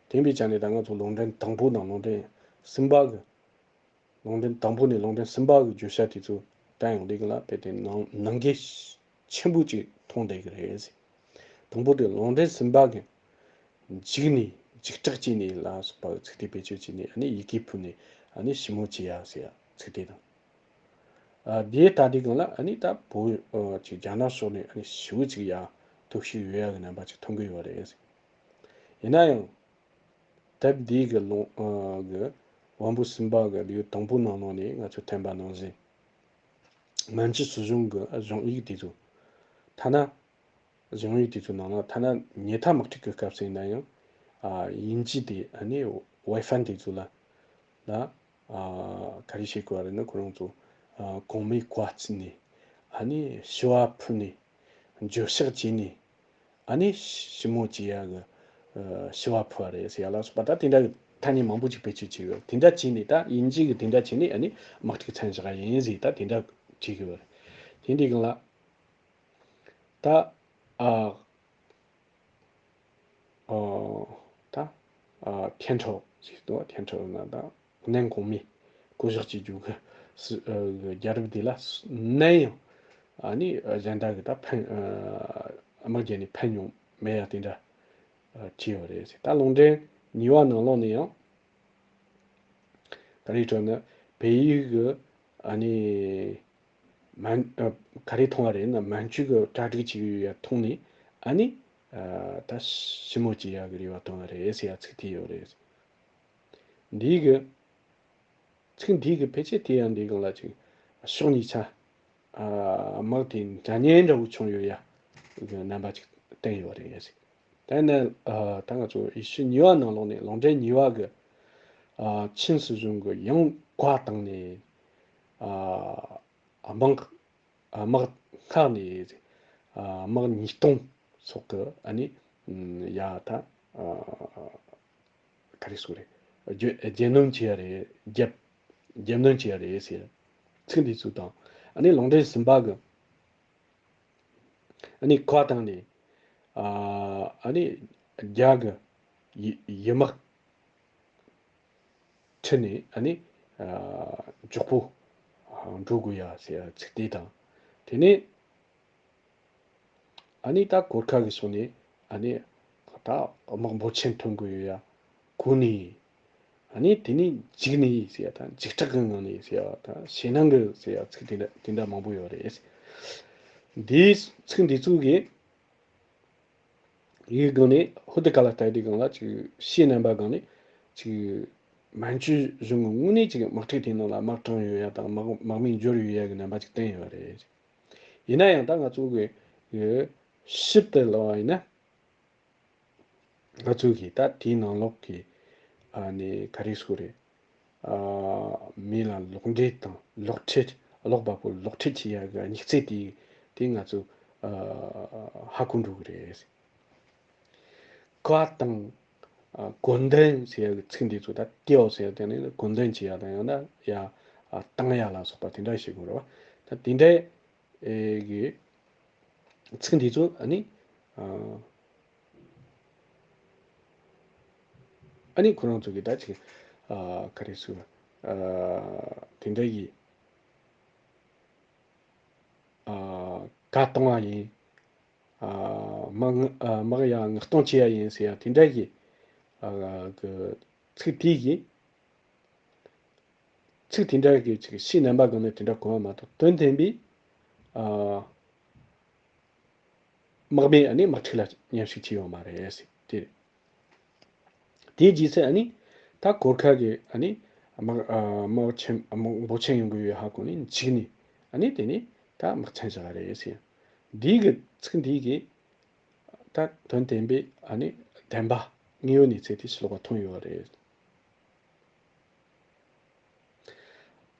དེ་འབའི་ཆ་ནས་ད་ང་ཚོ་ལུང་འདྲེན་དང་པོ་དང་ལུང་འདྲེན་གསུམ་པ་གི། ལུང་འདྲེན་དང་པོ་ནས་ལུང་འདྲེན་གསུམ་པ་གི་བརྗོད་བྱ་དེ་ཚོ་ད་ཡང་ལས་ཀ་ལ་དཔེ་དེ་ནང་ནང་འགལ་ཆེན་པོ་ཅིག་མཐོང་བསྡད་ཀྱི་རེད། དང་པོ་དེ་ལུང་འདྲེན་གསུམ་པ་གི་འཇིགས་ནས་འཇིགས་སྐྲག་བྱས་ནས་ལ་སོགས་པ་གི་ཚིག་དེ་བེད་སྤྱོད་བྱས་ནས། ཨ་ནི་ཡི་གེ་ཕུལ་ནས་ཨ་ནི་ཞི་མོལ་བྱེད་ཡ་ཟེར་ཡ་ཚིག་དེ་དང་། ཨ་དེ་ལྟ་དུས་སྒང་ལ་ཨ་ནི་ད་བོད་ཨ་ཅིག་རྒྱ་ནག་ཕྱོགས་ནས་ཨ་ནི་ཞེ་པོ་ཅིག་ཡ་སྟོབས་ཤུགས་ཡོད་ཡ་གི་རྣམ་པ་ཅིག་མཐོང་གི་ཡོད་རེད། ཡིན་ན་ཡང་། དེབ་འདིའི་གི་ལུང་ཨ་གི་དབང་པོ་གསུམ་པ་གི་ལེའུ་དང་པོ་ནང་ལོགས་ནས་ང་ཚོས་ཐོན་པ་ནང་བཞིན། མན་ཇུ་སྲིད་གཞུང་གི་གཞུང་ཡིག་དེ་ཚོ། ཐ་ན་གཞུང་ཡིག་དེ་ཚོ་ནང་ལ་ཐ་ན་ཉལ་ཐ་དམག་འཁྲུག་གི་སྐབས་སུ་ཡིན་ན་ཡང་། ཨ་དབྱིན་ཇི་དེ་ཨ་ནི་ཝེ་ཧྥན་དེ་ཚོ་ལ་ལ་ཨ་ག་རེ་བྱེད་དགོས་པ་རེད་ན། ཁོ་རང་ཚོ་ཨ་གོང་མའི་བཀའ་བརྩིས་ནས། ཨ་ནི་ཞུ་བ་ཕུལ་ནས། འགྱོད་བཤགས་བྱས་ནས། ཨ་ནི་ཞི་མོལ་བྱེད་ཡ་གི་ཨ་ཞུ་བ་ཕུལ་བ་རེད་ཟེར་ཡ་ལ་སོགས་པ། ད་དེ་འདྲ་གི་ཐ་སྙད་མང་པོ་ཅིག་བེད་སྤྱོད་བྱས་ཡོད། དེ་འདྲ་བྱས་ནས་ད་དབྱིན་ཇི་གིས་དེ་འདྲ་བྱས་ནས་ཨ་ནི་དམག་འཁྲུག་མཚམས་བཞག་ཡ་ཡིན་ཟེར་ད་དེ་འདྲ་བྲིས་གི་ཡོད་རེད། དེ་འདྲའི་སྒང་ལ་ད་ཨ་ཨོ། ད་ཨ་ཐེན་ཁྲོ་ཞིག་འདུག་ཐེན་ཁྲོ་ན་ད་ནན་གོང་མའི་བསྐོ་གཞག་བྱེད་རྒྱུ་གི་སྲི་ཨ་རྒྱལ་རབས་དེ་ལ་ནན་ཡང་ཨ་ནི་གཞན་དག་གི་ད་ཕན་ཨ་དམག་རྒྱལ་ནས་ཕན་མྱོང་མེད་ཡ་དེ་འདྲ་ཨ་བྲིས་ཡོད་རེད། ད་ལུང་འདྲེན་གཉིས་པ་ནང་ལོགས་ནས་ཡང་། ག་རེ་བྲིས་ན། བལ་ཡུལ་གི་ཨ་ནི་མན་ཨ་ག་རེ་མཐོང་བ་རེད་ན། མན་ཇུ་གི་གྲ་སྒྲིག་བྱེད་ཀྱི་ཡོད་ཡ་མཐོང་ནས་ཨ་ནི་ཨ་ད་ཞི་མོལ་བྱེད་ཡ་གི་རེ་བ་བཏོན་པ་རེད་ཟེར་ཡ་ཚིག་དེ་ཡོད་རེད། འདིའི་གི་ཚིག་འདིའི་གི་ཕལ་ཆེར་དེ་ཡང་འདི་གང་ལ་ཅིག་ཕྱོགས་གཉིས་ཆ། ཨ་དམག་དེ་འདྲ་མཉམ་འདྲ་བོ་བྱུང་ཡོད་ཡ་གི་རྣམ་པ་ཅིག་བསྟན་ཡོད་རེད། དེ་ནས་ཨ་ད་ང་ཚོ་ཡེ་ཤུ་གཉིས་པ་ནང་ལོགས་ནས་ལུང་འདྲེན་གཉིས་པ་གི་ཨ་ཆིན་སྲིད་གཞུང་གི་ཡང་བཀའ་བཏང་ནས་ཨ་དམག་ཨ་དམག་སྔགས་ནས་ཨ་དམག་ཉིས་སྟོང་སོགས་ཀྱི་ཨ་ནི་ཡ་ད་ཨ་ག་རེ་ཟེར་རེད། རྒྱབ་རྒྱབ་སྣོན་བྱས་ཡ་རེད། རྒྱབ་རྒྱབ་སྣོན་བྱས་ཡ་རེད་ཟེར། ཚིག་འདི་ཚོ་དང་། ཨ་ནི་ལུང་འདྲེན་གསུམ་པ་གི། ཨ་ནི་ཁ་བཏང་ནས། ཨ་ཨ་ནི་རྒྱ་གི་ཡི་ཡི་དམག་ཁྲིད་ནས། ཨ་ནི་ཨ་མགྱོགས་པོ་ཨ་འགྲོ་དགོས་ཡ་ཟེར་ཡ་ཚིག་དེ་དང་། དེ་ནས་ཨ་ནི་ད་གོར་ཁ་གི་ཕྱོགས་ནས། ཨ་ནི་ད་དམག་འབོར་ཆེན་ཐོན་དགོས་ཡོད་ཡ། གོ་ནས། ཨ་ནི་དེ་ནས་འཇིགས་ནས་ཟེར་ཡ་དང་། འཇིགས་སྐྲག་གི་ངང་ནས་ཟེར་ཡ་དང་། ཞེད་སྣང་གི་ཟེར་ཡ་ཚིག་དེ་འདྲ་དེ་འདྲ་མང་པོ་ཡོད་རེད། འདིའི་ཚིག་འདི་ཚོ་གིས་ཡིག་སྒང་ནས། ཧོ་དེ་ཀ་ལ་ལྟ་དུས་སྒང་ལ་ཅིག་ཕྱིའི་རྣམ་པ་སྒང་ནས་ཅིག་མན་ཇུ་གཞུང་གི་ངོས་ནས་ཅིག་དམག་འཁྲུག་དེའི་ནང་ལ་དམག་དྲངས་ཡོད་ཡ་དང་། དམག་དམག་མི་འབྱོར་ཡོད་ཡ་གི་རྣམ་པ་ཅིག་བསྟན་ཡོད་རེད། ཡིན་ན་ཡང་ད་ང་ཚོ་གི་གི་ཞིབ་ཏུ་ལབ་པ་ཡིན་ན། ང་ཚོ་གི་ད་དེའི་ནང་ལོགས་ཀྱི་ཨ་ནི་ག་རེ་ཟེར་དགོས་རེད། ཨ་མི་ལ་ལོག་འདྲེན་དང་ལོག་ཁྲིད། ཀློག་པ་པོ་ལོག་ཁྲིད་བྱེད་ཡ་གི་སྙིགས་ཚད་དེ་དེ་ང་ཚོ་ཨ་ཧ་གོ་འགྲོ་གི་རེད། ཁ་བཏང་། ཨ་གོ་འདོན་ཟེར་ཡ་གི་ཚིག་འདི་ཚོ། ད་ཏེའོ་ཟེར་ཡ་དེ་ནི་གོ་འདོན་བྱེད་ཡ་དང་། ཡང་ན་ཡ་ཨ་བཏང་ཡ་ལ་སོགས་པ་དེ་འདྲ་བྱེད་དགོས་རེད་བ། ད་དེ་འདྲའི་ཨེ་གི་ཚིག་འདི་ཚོ་ཨ་ནི་ཨ་ཨ་ནི་ཁོ་རང་ཚོ་གི་ད་ཅིག་ཨ་ག་རེ་ཟེར། ཨ་དེ་འདྲ་གི་ཨ་བཀའ་གཏོང་བ་ཡིན། ཨ་དམག་ཨ་དམག་ཡར་མངགས་གཏོང་བྱེད་ཡ་ཡིན་ཟེར་ཡ་དེ་འདྲ་གི་ཨ་གི་ཚིག་དེ་གི། ཚིག་དེ་འདྲ་གི་ཅིག་ཕྱིའི་རྣམ་པ་སྒང་ནས་དེ་འདྲ་གོ་བ་མ་གཏོགས། དོན་བདེན་པའི་ཨ་དམག་མི་ཨ་ནི་དམག་འཁྲུག་ལ་མཉམ་ཞུགས་བྱས་ཡོད་མ་རེད་ཟེར། དེ་དེའི་རྗེས་སུ་ཨ་ནི་ད་གོར་ཁ་གི་ཨ་ནི་དམག་ཨ་དམག་ཆེན་དམག་འབོར་ཆེན་ཡོང་གི་ཡོད་ཧ་གོ་ནས་འཇིགས་ནས། ཨ་ནི་དེ་ནས་ད་དམག་མཚན་བཞག་རེད་ཟེར། འདི་གི་ཚིག་འདི་གི་ད་དོན་བདེན་པའི་ཨ་ནི་བདེན་པ་དངོས་ཡོད་གནས་ཚུལ་དེ་ཕྱི་ལོགས་ལ་ཐོན་ཡོད་རེད།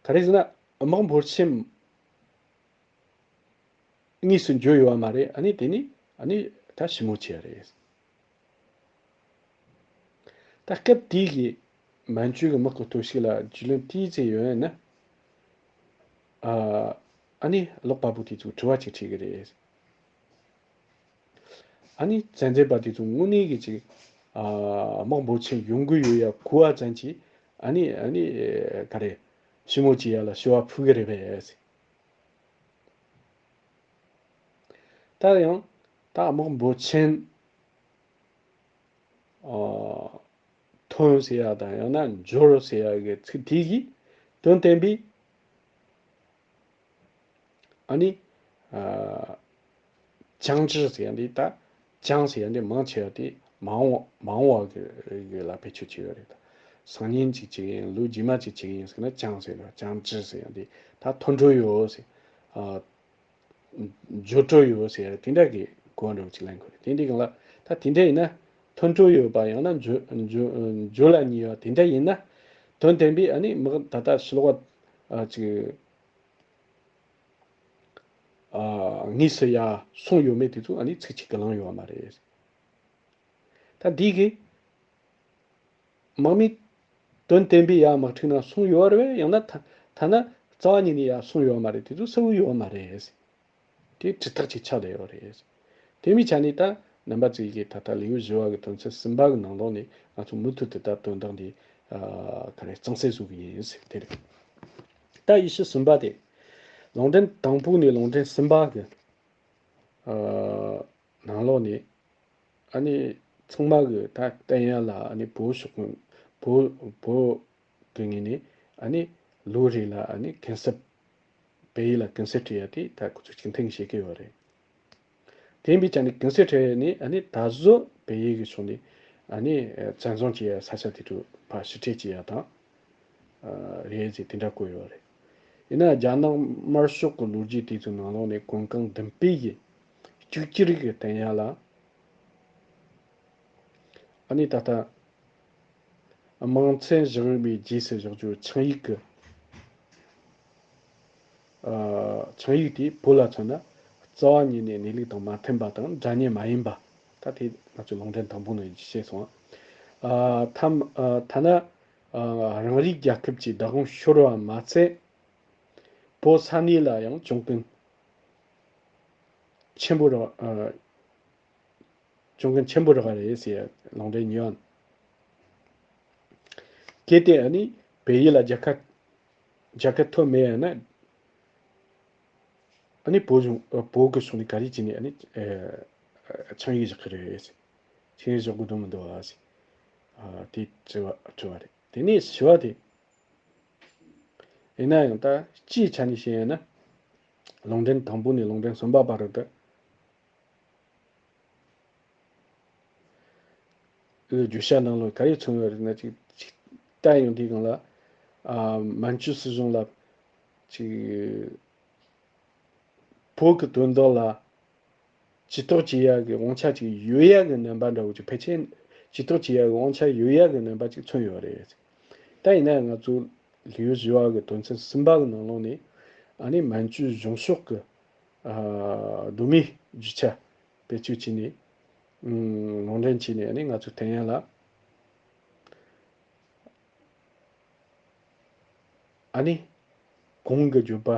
ག་རེ་ཟེར་ན། དམག་འབོར་ཆེན་དངོས་སུ་འབྱོར་ཡོད་པ་མ་རེད། ཨ་ནི་དེ་ནི་ཨ་ནི་ད་ཞི་མོལ་བྱས་རེད། ད་སྐབས་དེའི་གི་མན་ཇུ་གི་དམག་གི་སྟོབས་ཤུགས་ལ་རྒྱུས་ལོན་ཏོག་ཙམ་ཡོད་ན། ཨ་ཨ་ནི་ཀློག་པ་པོ་དེ་ཚོ་དྲི་བ་ཅིག་དྲིས་གི་རེད། ཨ་ནི་བཙན་འཛུལ་པ་དེ་ཚོ་དངོས་གནས་གི་ཅིག་ཨ་དམག་འབོར་ཆེན་ཡོང་གི་ཡོད་ཡ་གོ་བ་ཙམ་གྱིས། ཨ་ནི་ཨ་ནི་ག་རེ། ཞི་མོལ་བྱེད་ཡ་ལ་ཞུ་བ་ཕུལ་གི་རེད་པས། ད་ཡང་ད་དམག་འབོར་ཆེན་ཨ་ཐོན་ཟེར་ཡ་དང་། ཡང་ན་འབྱོར་ཟེར་ཡ་གི་ཚིག་དེ་གིས་དོན་བསྟན་པའི་ཨ་ནི་ཨ་ཅང་ཅི་ཟེར་ཡ་འདི། ད་ཅང་ཟེར་ཡ་འདི་མང་ཆེ་བ་དེ་མ་འོངས་མ་འོངས་པ་གི་གི་ལ་བེད་སྤྱོད་བྱེད་ཡོད་རེད། ད་སང་ཉིན་ཅིག་ཅིག་ཡིན། ལོ་རྗེས་མ་ཅིག་ཅིག་ཡིན་ཟེར་ན་ཅང་ཟེར་ར། ཅང་ཅི་ཟེར་ཡ་འདི་ད་ཐོན་འགྲོ་ཡོད་ཟེར། ཨ་འབྱོར་འགྲོ་ཡོད་ཟེར་ཡ་དེ་འདྲ་གི་གོ་བ་འདྲ་བོ་ཅིག་ལེན་དགོས་རེད། དེ་འདྲའི་སྒང་ལ་ད་དེ་འདྲ་ཡིན་ན། ཐོན་འགྲོ་ཡོད་པ་ཡང་ན་འབྱོར་འབྱོར་འབྱོར་ལ་ཉེ་བ་དེ་འདྲ་ཡིན་ན། དོན་བདེན་པའི་ཨ་ནི་དམག་ད་ལྟ་ཕྱི་ལོགས་ཨ་ཅིག་ཨ་དངོས་སུ་ཡར་སོང་ཡོད་མེད་དེ་ཚོ་ཨ་ནི་ཚིག་གཅིག་གི་ལང་ཡོད་མ་རེད། ད་འདི་གི་དམག་མི་དོན་བདེན་པའི་ཡར་དམག་འཁྲུག་ནང་སོང་ཡོད་རེད་པས། ཡང་ན་ཐ་ཐ་ན་རྩ་བ་ཉིད་ནས་ཡར་སོང་ཡོད་མ་རེད། དེ་ཚོ་གསལ་པོ་ཡོད་མ་རེད། དེ་དྲིལ་བསྒྲགས་ཅིག་ཆགས་བསྡད་ཡོད་རེད། དེ་མིན་ཆ་ནས་ད་རྣམ་པ་ཚོས་ཀྱིས་ད་ལྟ་ལེའུ་བཞི་པ་གི་དོན་ཚན་གསུམ་པ་གི་ནང་ལོགས་ནས་ང་ཚོ་མུ་མཐུད་དུ་ད་དོན་དག་འདི་ཨ་ག་རེ་གཙང་སེལ་བཟོ་གི་ཡིན་ཟེར་དེ་རེད། ད་ཡེ་ཤུ་གསུམ་པ་དེ། ལུང་འདྲེན་དང་པོ་ནས་ལུང་འདྲེན་གསུམ་པ་གི་ཨ་ནང་ལོགས་ནས། ཨ་ནི་ཚང་མ་གི་ད་བསྟན་ཡ་ལ། ཨ་ནི་བོད་ཕྱོགས་བོད་བོད་གི་ངོས་ནས་ཨ་ནི་ལོ་རེ་ལ་ཨ་ནི་གུན་གསབ། བལ་ཡུལ་ལ་གུན་གསབ་སྤྲད་ཡ་དེ་ད་ཁོ་ཚོ་གཅིག་མཐུན་བྱེད་ཀྱི་ཡོད་རེད། དེ་ཡིན་པའི་ཆ་ནས་གུན་གསབ་སྤྲད་ནས། ཨ་ནི་ད་གཟོད་བལ་ཡུལ་གི་ཕྱོགས་ནས་ཨ་ནི་བཙན་བཟུང་བྱེད་ཡ་ས་ཆ་དེ་ཚོ་ཕར་ཕྱིར་སྤྲད་བྱེད་ཡ་དང་། ཨ་རེད་ཟེར་དེ་འདྲ་བཀོད་ཡོད་རེད། ཡིན་ན་རྒྱ་ནག་དམར་ཤོག་གི་ལོ་རྒྱུས་དེ་ཚོའི་ནང་ལོགས་ནས་གོམ་གང་མདུན་སྤོས་ཀྱིས་གཅིག་གྱུར་གྱི་བསྟན་ཡ་ལ། ཨ་ནི་ད་ལྟ་དམངས་ཆེན་བཞག་ཡོད་པའི་རྗེས་སུ་བཞག་རྒྱུ་ཆིངས་ཡིག་གི་ཨ་ཆིངས་ཡིག་དེ་བོད་ལ་མཚོན་ན་རྩ་བ་ཉིད་ནས་གནས་ལུགས་དང་མ་མཐུན་པ་དང་འདྲ་མཉམ་མ་ཡིན་པ། ད་དེ་ང་ཚོས་ལུང་འདྲེན་དང་པོ་ནས་བཤད་སོང་། ཨ་ཐ་ཨ་ཐ་ན་ ཨ། རང་རིགས་རྒྱལ་ཁབ་ཀྱི་བདག་དབང་ཤོར་བ་མ་ཚད། བོད་ས་གནས་ལ་ཡང་གྱོང་གུན་ཆེན་པོ་རག་ཨ། གྱོང་གུན་ཆེན་པོ་རག་རེད་ཟེར། ལུང་འདྲེན་ཉོན། གལ་ཏེ་ཨ་ནི་བལ་ཡུལ་ལ་རྒྱལ་ཁ་རྒྱལ་ཁ་ཐོབ་མེད་ཡ་ན། ཨ་ནི་བོད་གཞུང་ཨ། བོད་གི་ཕྱོགས་ནས་ག་རེ་བྱས་ནས་ཨ་ནི་ཨ། ཆིངས་ཡིག་བཞག་གི་རེད། ཆིངས་ཡིག་བཞག་དགོས་དོན་མི་འདུག་ཨ་ཟེར། ཨ། དེ་དྲི་བ་དྲི་བ་རེད། དེ་ནས་བཞི་བ་དེ། ཡིན་ན་ཡང་ད་སྤྱིའི་ཆ་ནས་བཤད་ཡ་ན། ལུང་འདྲེན་དང་པོ་ནས་ལུང་འདྲེན་གསུམ་པ་བར་དུ། བརྗོད་བྱ་ནང་ལ་ག་རེ་མཚོན་ཡོད་རེད་ན། ཅིག་ཅིག་བལྟ་ཡོང་དུས་སྒང་ལ། ཨ། མན་ཇུ་སྲིད་གཞུང་ལ་ཅིག་བོད་ཀྱི་དོན་དག་ལ་ཇུས་གཏོགས་བྱེད་ཡ་གི་དབང་ཆ་ཅིག་ཡོད་ཡ་གི་རྣམ་པ་འདྲ་བོ་ཅིག་ཕལ་ཆེར་ཇུས་གཏོགས་བྱེད་ཡ་གི་དབང་ཆ་ཡོད་ཡ་གི་རྣམ་པ་ཅིག་མཚོན་ཡོད་རེད། ད་ཡིན་ན་ང་ཚོ་ལེའུ་བཞི་བ་གི་དོན་ཚན་གསུམ་པ་གི་ནང་ལོགས་ནས། ཨ་ནི་མན་ཇུ་གཞུང་ཕྱོགས་ཀྱི་ཨ། གདོད་མའི་རྒྱུ་ཆ་བེད་སྤྱོད་བྱས་ནས། ཨུམ། ལུང་འདྲེན་བྱས་ནས། ཨ་ནི་ང་ཚོ་བསྟན་ཡ་ལ། ཨ་ནི་གོང་གི་བརྗོད་པ།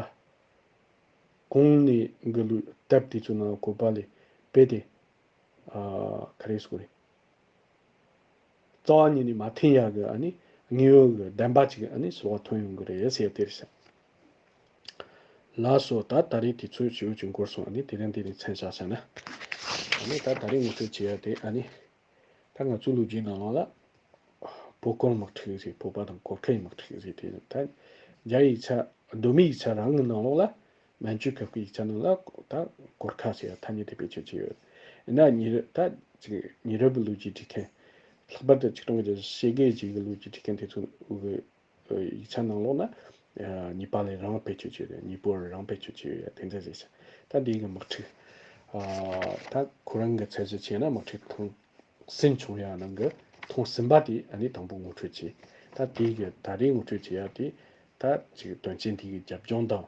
གོང་ནས་གི་ལུགས་དེབ་དེ་ཚོའི་ནང་བཀོད་པ་ལས་རྦད་དེ། ཨ། ག་རེ་ཟེར་དགོས་རེད། རྩ་བ་ཉིད་ནས་མ་མཐུན་ཡག་གི་ཨ་ནི་དངོས་ཡོད་ཀྱི་བདེན་པ་ཅིག་ཨ་ནི་གསལ་བོ་ཐོན་ཡོང་གི་རེད་ཟེར་དེ་རེད་ཤག་ལགས་སོ། ད་ད་རེས་དུས་ཚོད་ཞེ་པོ་ཅིག་འགོར་སོང་། ཨ་ནི་དེ་རིང་འདི་ནས་མཚམས་བཞག་བྱས་ན། ཨ་ནི་ད་ད་རེས་ངོ་སྤྲོད་བྱེད་ཡ་དེ། ཨ་ནི་ད་ང་ཚོའི་ལོ་རྒྱུས་ནང་ལོགས་ལ་བོད་སྐོར་དམག་འཁྲུག་ཟེར། བོད་པ་དང་གོར་ཁའི་དམག་འཁྲུག་ཟེར། དེ་ད་རྒྱ་ཡིག་ཆ། གདོད་མའི་ཡིག་ཆ་རང་གི་ནང་ལོགས་ལ། མན་ཇུ་སྐབས་ཀྱི་ཡིག་ཆ་ནང་ལ་ད་གོར་ཁ་ཟེར་ཡ་ཐ་སྙད་དེ་བེད་སྤྱོད་བྱས་ཡོད། ཡིན་ན་ཉེ་རབས། ད་ཅིག་ཉེ་རབས་ཀྱི་ལོ་རྒྱུས་འབྲི་མཁན། ལྷག་པར་དུ་ཆིག་སྟོང་དགུ་བརྒྱ་ཞེ་བརྒྱད་ཅིག་གི་ལོ་རྒྱུས་འབྲི་མཁན་དེ་ཚོ་གི་ཡིག་ཆ་ནང་ལོགས་ན། ཨ། ཉེ་པ་ལས་རང་བེད་སྤྱོད་བྱས་ཡོད། ཉེ་པོར་རང་བེད་སྤྱོད་བྱས་ཡོད་ཡ་དེ་འདྲ་ཟེར་ཤག་ད་འདི་གི་དམག་འཁྲུག་ཨ། ད་ཁོ་རང་གི་ཚད་གཞི་བྱས་ན་དམག་འཁྲུག་ཐེངས་གསུམ་བྱུང་ཡ་ནང་གི་ཐེངས་གསུམ་པ་དེ་ཨ་ནི་དང་པོ་ངོ་སྤྲོད་བྱས། ད་དེ་གི་ད་རེས་ངོ་སྤྲོད་བྱེད་ཡ་དེ། ད་ཅིག་དོན་རྐྱེན་དེ་གི་རྒྱབ་ལྗོངས་དང་།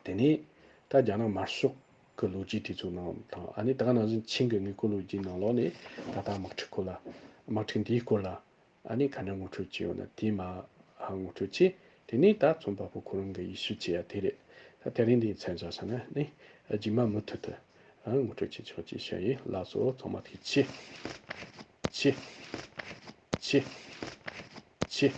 དེ་ནས་ད་རྒྱ་ནག་དམར་ཤོག་གི་ལོ་རྒྱུས་དེ་ཚོ་ནང་དང་། ཨ་ནི་ད་ག་ནང་བཞིན་ཆིང་གི་དངུལ་རྐུ་ལོ་རྒྱུས་ནང་ལོགས་ནས་ད་ལྟ་དམག་འཁྲུག་སྐོར་ལ། དམག་འཁྲུག་འདིའི་སྐོར་ལ་ཨ་ནི་ག་འདྲ་ངོ་སྤྲོད་བྱས་ཡོད་ན་དེ་མར་ངོ་སྤྲོད་བྱས། དེ་ནས་ད་རྩོམ་པ་པོ་ཁོ་རང་གི་ཡིག་ཤུལ་བྱེད་ཡ་དེ་རེད། ད་དེ་རིང་འདིའི་མཚམས་བཞག་ས་ན་ནི་རྗེས་མ་མུ་མཐུད་དུ་ཨ་ངོ་སྤྲོད་བྱེད་ཆོག་ཅེས་བཤད་ཡིན། ལགས་སོ། ཚང་མ་ཐུགས་རྗེ་ཆེ། ཆེ། ཆེ། ཆེ།